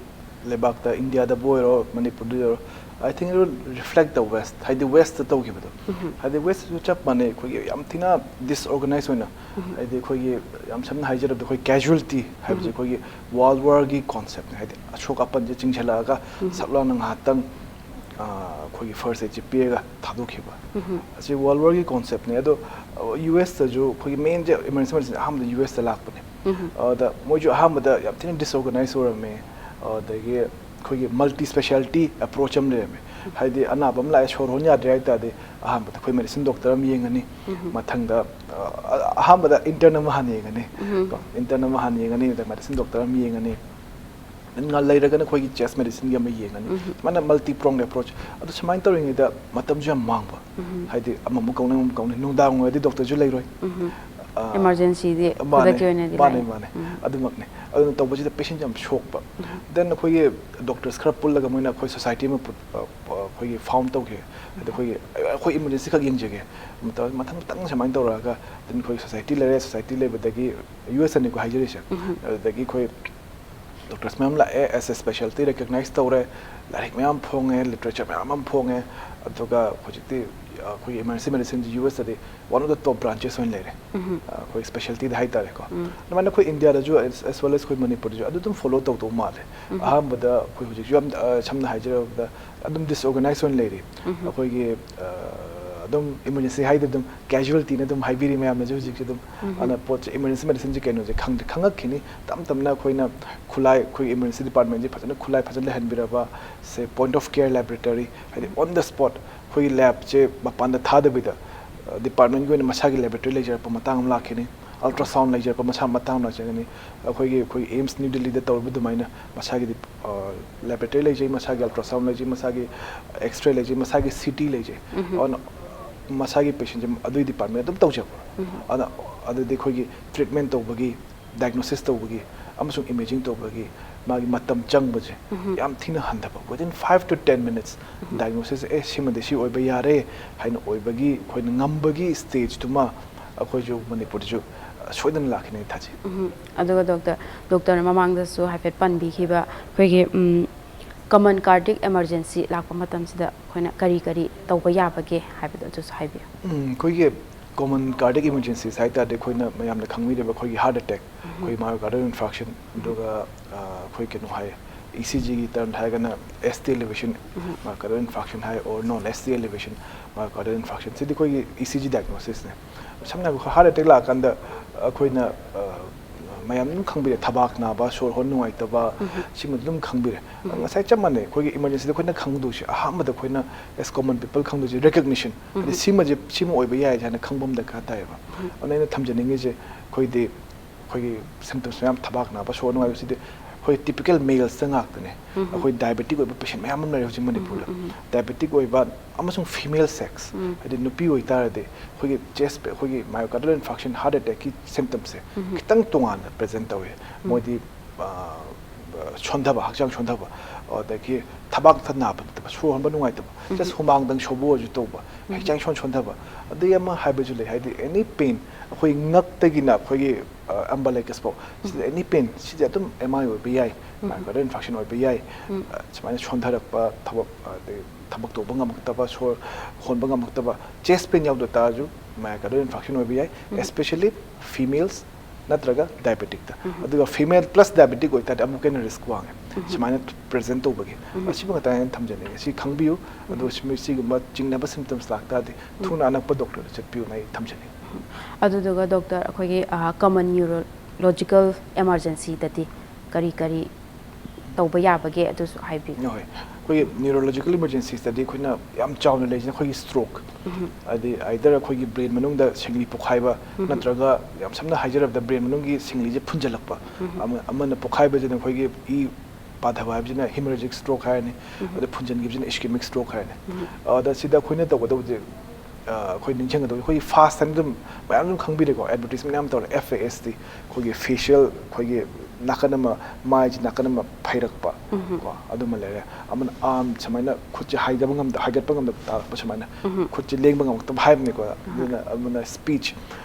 ꯂꯩꯕꯥꯛꯇ, ꯏꯟꯗꯤꯌꯥꯗꯕꯨ ꯑꯣꯏꯔꯣ, ꯃꯅꯤꯄꯨꯔꯗ ꯑꯣꯏꯔꯣ, I think it will reflect the West, ꯍꯥꯏꯗꯤ West ꯇꯧꯈꯤꯕꯗꯣ꯫ ꯍꯥꯏꯗꯤ West ꯁꯨ ꯆꯞ ꯃꯥꯟꯅꯩ, ꯑꯩꯈꯣꯏꯒꯤ ꯌꯥꯝ ꯊꯤꯅ disorganized ꯑꯣꯏꯅ, ꯍꯥꯏꯗꯤ ꯑꯩꯈꯣꯏꯒꯤ ꯌꯥꯝ ꯁꯝꯅ ꯍꯥꯏꯖꯔꯕꯗ ꯑꯩꯈꯣꯏ casualty ꯍꯥꯏꯕꯁꯦ ꯑꯩꯈꯣꯏꯒꯤ World War ꯒꯤ concept ꯅꯦ, ꯍꯥꯏꯗꯤ ꯑꯁꯣꯛ ꯑꯄꯟꯁꯦ ꯆꯤꯡꯁꯤꯜꯂꯛꯑꯒ ꯁꯠ ꯂꯥꯎꯅ ꯉꯥꯏꯍꯥꯛꯇꯪ, ꯑ, ꯑꯩꯈꯣꯏꯒꯤ first aid ꯁꯦ ꯄꯤꯔꯒ ꯊꯥꯗꯣꯛꯈꯤꯕ꯫ ꯑꯁꯤ World War ꯒꯤ concept ꯅꯦ꯫ ꯑꯗꯣ, ꯑ, U S ꯇꯁꯨ ꯑꯩꯈꯣꯏꯒꯤ main ꯁꯦ emergency medicine ꯑꯍꯥꯟꯕꯗ U S ꯇ ꯂꯥꯛꯄꯅꯦ꯫ ꯑꯗ ꯃꯣꯏꯁꯨ ꯑꯍꯥꯟꯕꯗ ꯌꯥꯝ ꯊꯤꯅ disorganized ꯑꯣꯏꯔꯝꯃꯦ꯫ ꯑꯗꯒꯤ ꯑꯩꯈꯣꯏꯒꯤ multi speciality approach ꯑꯃ ꯂꯩꯔꯝꯃꯦ꯫ ꯍꯥꯏꯗꯤ ꯑꯅꯥꯕ ꯑꯃ ꯂꯥꯛꯑꯦ, ꯁꯣꯔ ꯍꯣꯟ ꯌꯥꯗ꯭ꯔꯦ ꯍꯥꯏ ꯇꯥꯔꯗꯤ, ꯑꯍꯥꯟꯕꯗ ꯑꯩꯈꯣꯏ medicine doctor ꯑꯃ ꯌꯦꯡꯉꯅꯤ, ꯃꯊꯪꯗ ꯑ, ꯑꯍꯥꯟꯕꯗ intern ꯑꯃ ꯍꯥꯟꯅ ꯌꯦꯡꯉꯅꯤ꯫ ꯀꯣ, intern ꯑꯃ ꯍꯥꯟꯅ ꯌꯦꯡꯉꯅꯤ, ꯑꯗ medicine doctor ꯑꯃ ꯌꯦꯡꯉꯅꯤ, ꯉꯥ ꯂꯩꯔꯒꯅ ꯑꯩꯈꯣꯏꯒꯤ chest medicineꯒꯤ ꯑꯃ ꯌꯦꯡꯉꯅꯤ꯫ ꯁꯨꯃꯥꯏꯅ multi pronged approach꯫ ꯑꯗꯨ ꯁꯨꯃꯥꯏꯅ ꯇꯧꯔꯤꯉꯩꯗ ꯃꯇꯝꯁꯨ ꯌꯥꯝ ꯃꯥꯡꯕ꯫ ꯍꯥꯏꯗꯤ ꯑꯃꯃꯨꯛ ꯀꯧꯅꯤ, ꯑꯃꯃꯨꯛ ꯀꯧꯅꯤ, ꯅꯨꯡꯗꯥꯡ ꯑꯣꯏꯔꯗꯤ doctorꯁꯨ ꯂꯩꯔꯣꯏ꯫ ꯑ, Emergencyꯗꯤ ꯃꯥꯅꯦ, ꯈꯨꯗꯛꯀꯤ ꯑꯣꯏꯅꯗꯤ ꯃꯥꯅꯦ, ꯂꯥꯛꯑꯦ꯫ ꯃꯥꯅꯦ꯫ ꯑꯗꯨꯃꯛꯅꯤ꯫ ꯑꯗꯨꯅ ꯇꯧꯕꯁꯤꯗ patient ꯌꯥꯝ ꯁꯣꯛꯄ꯫ Then ꯑꯩꯈꯣꯏꯒꯤ doctors ꯈꯔ ꯄꯨꯜꯂꯒ ꯃꯣꯏꯅ ꯑꯩꯈꯣꯏ society ꯑꯃ ꯄꯨ-, ꯑ, ꯑ, ꯑꯩꯈꯣꯏꯒꯤ form ꯇꯧꯈꯤ꯫ ꯑꯗ ꯑꯩꯈꯣꯏꯒꯤ, ꯑꯩꯈꯣꯏ emergency ꯈꯛ ꯌꯦꯡꯖꯒꯦ꯫ ꯃꯇꯝ, ꯃꯊꯪ ꯃꯊꯪ ꯁꯨꯃꯥꯏꯅ ꯇꯧꯔꯛꯑꯒ then ꯑꯩꯈꯣꯏ society ꯂꯩꯔꯦ, society ꯂꯩꯕꯗꯒꯤ ꯌꯨ ꯑꯦꯁ ꯑꯅꯤꯀꯣ ꯍꯥꯏꯖꯔꯤꯁꯦ꯫ ꯑꯗꯨꯗꯒꯤ ꯑꯩꯈꯣꯏ doctors ꯃꯌꯥꯝ ꯂꯥꯛꯑꯦ, as a specialty recognize ꯇꯧꯔꯦ, ꯂꯥꯏꯔꯤꯛ ꯃꯌꯥꯝ ꯐꯣꯡꯉꯦ, literature ꯃꯌꯥꯝ ꯑꯃ ꯐꯣꯡꯉꯦ꯫ ꯑꯗꯨꯒ ꯍꯧꯖꯤꯛꯇꯤ ꯑꯩꯈꯣꯏꯒꯤ emergency medicineꯁꯤ ꯌꯨ ꯑꯦꯁꯇꯗꯤ one of the top branches ꯑꯣꯏꯅ ꯂꯩꯔꯦ꯫ ꯑꯩꯈꯣꯏ specialtyꯗ ꯍꯥꯏꯇꯥꯔꯦꯀꯣ꯫ ꯑꯗꯨꯃꯥꯏꯅ ꯑꯩꯈꯣꯏ ꯏꯟꯗꯤꯌꯥꯗꯁꯨ as, as well as ꯑꯩꯈꯣꯏ ꯃꯅꯤꯄꯨꯔꯗꯁꯨ ꯑꯗꯨ ꯑꯗꯨꯝ follow ꯇꯧꯗꯧ ꯃꯥꯜꯂꯦ꯫ ꯑꯍꯥꯟꯕꯗ ꯑꯩꯈꯣꯏ ꯍꯧꯖꯤꯛꯁꯨ ꯌꯥꯝ, ꯑ, ꯁꯝꯅ ꯍꯥꯏꯖꯔꯕꯗ ꯑꯗꯨꯝ disorganize ꯑꯣꯏꯅ ꯂꯩꯔꯤ꯫ ꯑꯩꯈꯣꯏꯒꯤ, ꯑ, ꯑꯗꯨꯝ emergency ꯍꯥꯏꯗꯤ ꯑꯗꯨꯝ casualtyꯅ ꯑꯗꯨꯝ ꯍꯥꯏꯕꯤꯔꯤ ꯃꯌꯥꯝꯅꯁꯨ ꯍꯧꯖꯤꯛꯁꯨ ꯑꯗꯨꯝ꯫ ꯑꯗꯨꯅ ꯄꯣꯠꯁꯦ emergency medicineꯁꯤ ꯀꯩꯅꯣꯁꯦ ꯈꯪꯗ꯭ꯔꯤ, ꯈꯪꯉꯛꯈꯤꯅꯤ꯫ ꯇꯞ ꯇꯞꯅ ꯑꯩꯈꯣꯏꯅ ꯈꯨꯠꯂꯥꯏ, ꯑꯩꯈꯣꯏꯒꯤ emergency departmentꯁꯤ ꯐꯖꯅ ꯈꯨꯠꯂꯥꯏ ꯐꯖꯅ ꯂꯩꯍꯟꯕꯤꯔꯕ, ꯁꯦ point of care laboratory, ꯍꯥꯏꯗꯤ on the spot ꯑꯩꯈꯣꯏꯒꯤ labꯁꯦ ꯃꯄꯥꯟꯗ ꯊꯥꯗꯕꯤꯗ, ꯑ, departmentꯀꯤ ꯑꯣꯏꯅ ꯃꯁꯥꯒꯤ laboratory ꯂꯩꯖꯔꯛꯄ ꯃꯇꯥꯡ ꯑꯃ ꯂꯥꯛꯈꯤꯅꯤ꯫ Ultrasound ꯂꯩꯖꯔꯛꯄ ꯃꯁꯥ ꯃꯇꯥꯡ ꯑꯃ ꯂꯥꯛꯆꯒꯅꯤ꯫ ꯑꯩꯈꯣꯏꯒꯤ, ꯑꯩꯈꯣꯏꯒꯤ AIIMS New Delhiꯗ ꯇꯧꯔꯤꯕ ꯑꯗꯨꯃꯥꯏꯅ ꯃꯁꯥꯒꯤ, ꯑ, laboratory ꯂꯩꯖꯩ, ꯃꯁꯥꯒꯤ ultrasound ꯂꯩꯖꯩ, ꯃꯁꯥꯒꯤ X-ray ꯂꯩꯖꯩ, ꯃꯁꯥꯒꯤ C T ꯂꯩꯖꯩ꯫ ꯑꯗꯨꯅ ꯃꯁꯥꯒꯤ patientꯁꯦ ꯑꯗꯨꯒꯤ department ꯑꯗꯨꯝ ꯇꯧꯖꯕ꯫ ꯑꯗꯨꯅ ꯑꯗꯨꯗꯤ ꯑꯩꯈꯣꯏꯒꯤ treatment ꯇꯧꯕꯒꯤ, diagnosis ꯇꯧꯕꯒꯤ ꯑꯃꯁꯨꯡ imaging ꯇꯧꯕꯒꯤ ꯃꯥꯒꯤ ꯃꯇꯝ ꯆꯪꯕꯁꯦ ꯌꯥꯝ ꯊꯤꯅ ꯍꯟꯊꯕ꯫ Within five to ten minutes diagnosis, ꯑꯦ, ꯁꯤꯃꯗꯤ ꯁꯤ ꯑꯣꯏꯕ ꯌꯥꯔꯦ ꯍꯥꯏꯅ ꯑꯣꯏꯕꯒꯤ ꯑꯩꯈꯣꯏꯅ ꯉꯝꯕꯒꯤ stageꯇꯨꯃ ꯑꯩꯈꯣꯏꯁꯨ ꯃꯅꯤꯄꯨꯔꯗꯁꯨ ꯁꯣꯏꯗꯅ ꯂꯥꯛꯈꯤꯅꯤ ꯊꯥꯖꯩ꯫ ꯑꯗꯨꯒ doctor, doctorꯅ ꯃꯃꯥꯡꯗꯁꯨ ꯍꯥꯏꯐꯦꯠ ꯄꯟꯕꯤꯈꯤꯕ ꯑꯩꯈꯣꯏꯒꯤ, ꯎꯝ, common cardiac emergency ꯂꯥꯛꯄ ꯃꯇꯝꯁꯤꯗ ꯑꯩꯈꯣꯏꯅ ꯀꯔꯤ ꯀꯔꯤ ꯇꯧꯕ ꯌꯥꯕꯒꯦ ꯍꯥꯏꯕꯗꯣ ꯑꯗꯨꯁꯨ ꯍꯥꯏꯕꯤꯌꯨ꯫ ꯎꯝ, ꯑꯩꯈꯣꯏꯒꯤ common cardiac emergencies ꯍꯥꯏ ꯇꯥꯔꯗꯤ ꯑꯩꯈꯣꯏꯅ ꯃꯌꯥꯝꯅ ꯈꯪꯕꯤꯔꯤꯕ ꯑꯩꯈꯣꯏꯒꯤ heart attack, ꯑꯩꯈꯣꯏ myocardial infarction, ꯑꯗꯨꯒ, ꯑ, ꯑꯩꯈꯣꯏ ꯀꯩꯅꯣ ꯍꯥꯏ, E C Gꯒꯤ term ꯍꯥꯏꯔꯒꯅ S T elevation, myocardial infarction high, or non S T elevation, myocardial infarction꯫ ꯁꯤꯗꯤ ꯑꯩꯈꯣꯏꯒꯤ E C G diagnosisꯅꯦ꯫ ꯁꯝꯅ ꯍꯥꯏꯔꯕꯗ heart attack ꯂꯥꯛꯑꯀꯥꯟꯗ ꯑꯩꯈꯣꯏꯅ, ꯑ, ꯃꯌꯥꯝ ꯑꯗꯨꯝ ꯈꯪꯕꯤꯔꯦ, ꯊꯕꯥꯛ ꯅꯥꯕ, ꯁꯣꯔ ꯍꯣꯟ ꯅꯨꯡꯉꯥꯏꯇꯕ, ꯁꯤꯃ ꯑꯗꯨꯝ ꯈꯪꯕꯤꯔꯦ꯫ ꯉꯁꯥꯏ ꯆꯞ ꯃꯥꯟꯅꯩ, ꯑꯩꯈꯣꯏꯒꯤ ꯏꯃꯔꯖꯦꯟꯁꯤꯗ ꯑꯩꯈꯣꯏꯅ ꯈꯪꯗꯣꯏꯁꯦ, ꯑꯍꯥꯟꯕꯗ ꯑꯩꯈꯣꯏꯅ as common people ꯈꯪꯗꯣꯏꯁꯦ recognition, ꯍꯥꯏꯗꯤ ꯁꯤꯃꯁꯦ ꯁꯤꯃ ꯑꯣꯏꯕ ꯌꯥꯏ ꯍꯥꯏꯅ ꯈꯪꯕ ꯑꯃ ꯗꯔꯀꯥꯔ ꯇꯥꯏꯌꯦꯕ꯫ ꯑꯗꯨꯅ ꯑꯩꯅ ꯊꯝꯖꯅꯤꯡꯉꯤꯁꯦ, ꯑꯩꯈꯣꯏꯗꯤ ꯑꯩꯈꯣꯏꯒꯤ symptoms ꯃꯌꯥꯝ, ꯊꯕꯥꯛ ꯅꯥꯕ, ꯁꯣꯔ ꯅꯨꯡꯉꯥꯏꯕꯁꯤꯗꯤ ꯑꯩꯈꯣꯏ typical males ꯇ ꯉꯥꯛꯇꯅꯦ꯫ ꯑꯩꯈꯣꯏ diabetic ꯑꯣꯏꯕ patient ꯃꯌꯥꯝ ꯑꯃ ꯂꯩꯔꯦ ꯍꯧꯖꯤꯛ ꯃꯅꯤꯄꯨꯔꯗ꯫ Diabetic ꯑꯣꯏꯕ ꯑꯃꯁꯨꯡ female sex, ꯍꯥꯏꯗꯤ ꯅꯨꯄꯤ ꯑꯣꯏꯇꯥꯔꯗꯤ ꯑꯩꯈꯣꯏꯒꯤ chest, ꯑꯩꯈꯣꯏꯒꯤ myocardial infarction, heart attack ꯀꯤ symptoms ꯁꯦ ꯈꯤꯇꯪ ꯇꯣꯉꯥꯟꯅ present ꯇꯧꯋꯦ꯫ ꯃꯣꯏꯗꯤ, ꯑ, ꯁꯣꯟꯊꯕ, ꯍꯛꯆꯥꯡ ꯁꯣꯟꯊꯕ, ꯑꯗꯒꯤ ꯊꯕꯥꯛꯇ ꯅꯥꯕ ꯅꯠꯇꯕ, ꯁꯣꯔ ꯍꯣꯟꯕ ꯅꯨꯡꯉꯥꯏꯇꯕ, just ꯍꯨꯃꯥꯡꯗꯪ ꯁꯧꯕ ꯑꯣꯏꯔꯁꯨ ꯇꯧꯕ, ꯍꯛꯆꯥꯡ ꯏꯁꯣꯟ ꯁꯣꯟꯊꯕ꯫ ꯑꯗꯩ ꯑꯃ ꯍꯥꯏꯕꯁꯨ ꯂꯩ, ꯍꯥꯏꯗꯤ any pain, ꯑꯩꯈꯣꯏ ꯉꯛꯇꯒꯤꯅ ꯑꯩꯈꯣꯏꯒꯤ, ꯑ, umbilicus ꯐꯥꯎ, ꯁꯤꯗ any pain, ꯁꯤꯗꯤ ꯑꯗꯨꯝ M I ꯑꯣꯏꯕ ꯌꯥꯏ, myocardial infarction ꯑꯣꯏꯕ ꯌꯥꯏ꯫ ꯑ, ꯁꯨꯃꯥꯏꯅ ꯁꯣꯟꯊꯔꯛꯄ, ꯊꯕꯛ, ꯑꯗꯩ ꯊꯕꯛ ꯇꯧꯕ ꯉꯝꯃꯛꯇꯕ, ꯁꯣꯔ ꯍꯣꯟꯕ ꯉꯝꯃꯛꯇꯕ, chest pain ꯌꯥꯎꯗ ꯇꯥꯔꯁꯨ myocardial infarction ꯑꯣꯏꯕ ꯌꯥꯏ, especially females ꯅꯠꯇ꯭ꯔꯒ diabetic ꯇ꯫ ꯑꯗꯨꯒ female plus diabetic ꯑꯣꯏꯇꯥꯔꯗꯤ ꯑꯃꯨꯛꯀ ꯍꯦꯟꯅ risk ꯋꯥꯡꯉꯦ ꯁꯨꯃꯥꯏꯅ present ꯇꯧꯕꯒꯤ꯫ ꯑꯁꯤꯃ ꯈꯛꯇ ꯑꯩꯅ ꯊꯝꯖꯅꯤꯡꯉꯦ꯫ ꯁꯤ ꯈꯪꯕꯤꯌꯨ꯫ ꯑꯗꯨꯒ ꯁꯤ-, ꯁꯤꯒꯨꯝꯕ ꯆꯤꯡꯅꯕ symptoms ꯂꯥꯛꯇꯥꯔꯗꯤ ꯊꯨꯅ ꯑꯅꯛꯄ doctor ꯗ ꯆꯠꯄꯤꯌꯨꯅ ꯑꯩ ꯊꯝꯖꯅꯤꯡꯉꯤ꯫ ꯑꯗꯨꯗꯨꯒ doctor, ꯑꯩꯈꯣꯏꯒꯤ, ꯑ, common neurological emergency ꯗꯗꯤ ꯀꯔꯤ ꯀꯔꯤ ꯇꯧꯕ ꯌꯥꯕꯒꯦ, ꯑꯗꯨꯁꯨ ꯍꯥꯏꯕꯤꯌꯨ꯫ ꯍꯣꯏ, ꯑꯩꯈꯣꯏꯒꯤ neurological emergencies ꯇꯗꯤ ꯑꯩꯈꯣꯏꯅ ꯌꯥꯝ ꯆꯥꯎꯅ ꯂꯩꯔꯤꯁꯤꯅ ꯑꯩꯈꯣꯏꯒꯤ stroke, ꯍꯥꯏꯗꯤ either ꯑꯩꯈꯣꯏꯒꯤ brain ꯃꯅꯨꯡꯗ ꯁꯤꯡꯂꯤ ꯄꯣꯛꯈꯥꯏꯕ, ꯅꯠꯇ꯭ꯔꯒ ꯌꯥꯝ ꯁꯝꯅ ꯍꯥꯏꯖꯔꯕꯗ brain ꯃꯅꯨꯡꯒꯤ ꯁꯤꯡꯂꯤꯁꯦ ꯐꯨꯟꯖꯜꯂꯛꯄ, ꯑꯃ-, ꯑꯃꯅ ꯄꯣꯛꯈꯥꯏꯕꯁꯤꯅ ꯑꯩꯈꯣꯏꯒꯤ ꯏ ꯄꯥꯊꯕ ꯍꯥꯏꯕꯁꯤꯅ hemorrhagic stroke ꯍꯥꯏꯔꯅꯤ, ꯑꯗ ꯐꯨꯟꯖꯟꯈꯤꯕꯁꯤꯅ ischemic stroke ꯍꯥꯏꯔꯅꯤ꯫ ꯑꯗ ꯁꯤꯗ ꯑꯩꯈꯣꯏꯅ ꯇꯧꯒꯗꯧꯕꯁꯦ, ꯑ, ꯑꯩꯈꯣꯏ ꯅꯤꯡꯁꯤꯡꯒꯗꯧꯕ, ꯑꯩꯈꯣꯏꯒꯤ FAST ꯍꯥꯏꯅ ꯑꯗꯨꯝ ꯃꯌꯥꯝ ꯑꯗꯨꯝ ꯈꯪꯕꯤꯔꯦꯀꯣ, advertisement ꯌꯥꯝ ꯇꯧꯔꯦ, F A S T, ꯑꯩꯈꯣꯏꯒꯤ facial, ꯑꯩꯈꯣꯏꯒꯤ ꯅꯥꯀꯟ ꯑꯃ, ꯃꯥꯏꯁꯤ ꯅꯥꯀꯟ ꯑꯃ ꯐꯩꯔꯛꯄ, ꯀꯣ, ꯑꯗꯨꯃ ꯂꯩꯔꯦ꯫ ꯑꯃꯅ arm ꯁꯨꯃꯥꯏꯅ ꯈꯨꯠꯁꯦ ꯍꯥꯏꯗꯕ ꯉꯝꯗ-, ꯍꯥꯏꯒꯠꯄ ꯉꯝꯗꯕ ꯇꯥꯔꯛꯄ ꯁꯨꯃꯥꯏꯅ, ꯈꯨꯠꯁꯦ ꯂꯦꯡꯕ ꯉꯝꯃꯛꯇꯕ ꯍꯥꯏꯕꯅꯤꯀꯣ꯫ ꯑꯗꯨꯅ ꯑꯃꯅ speech,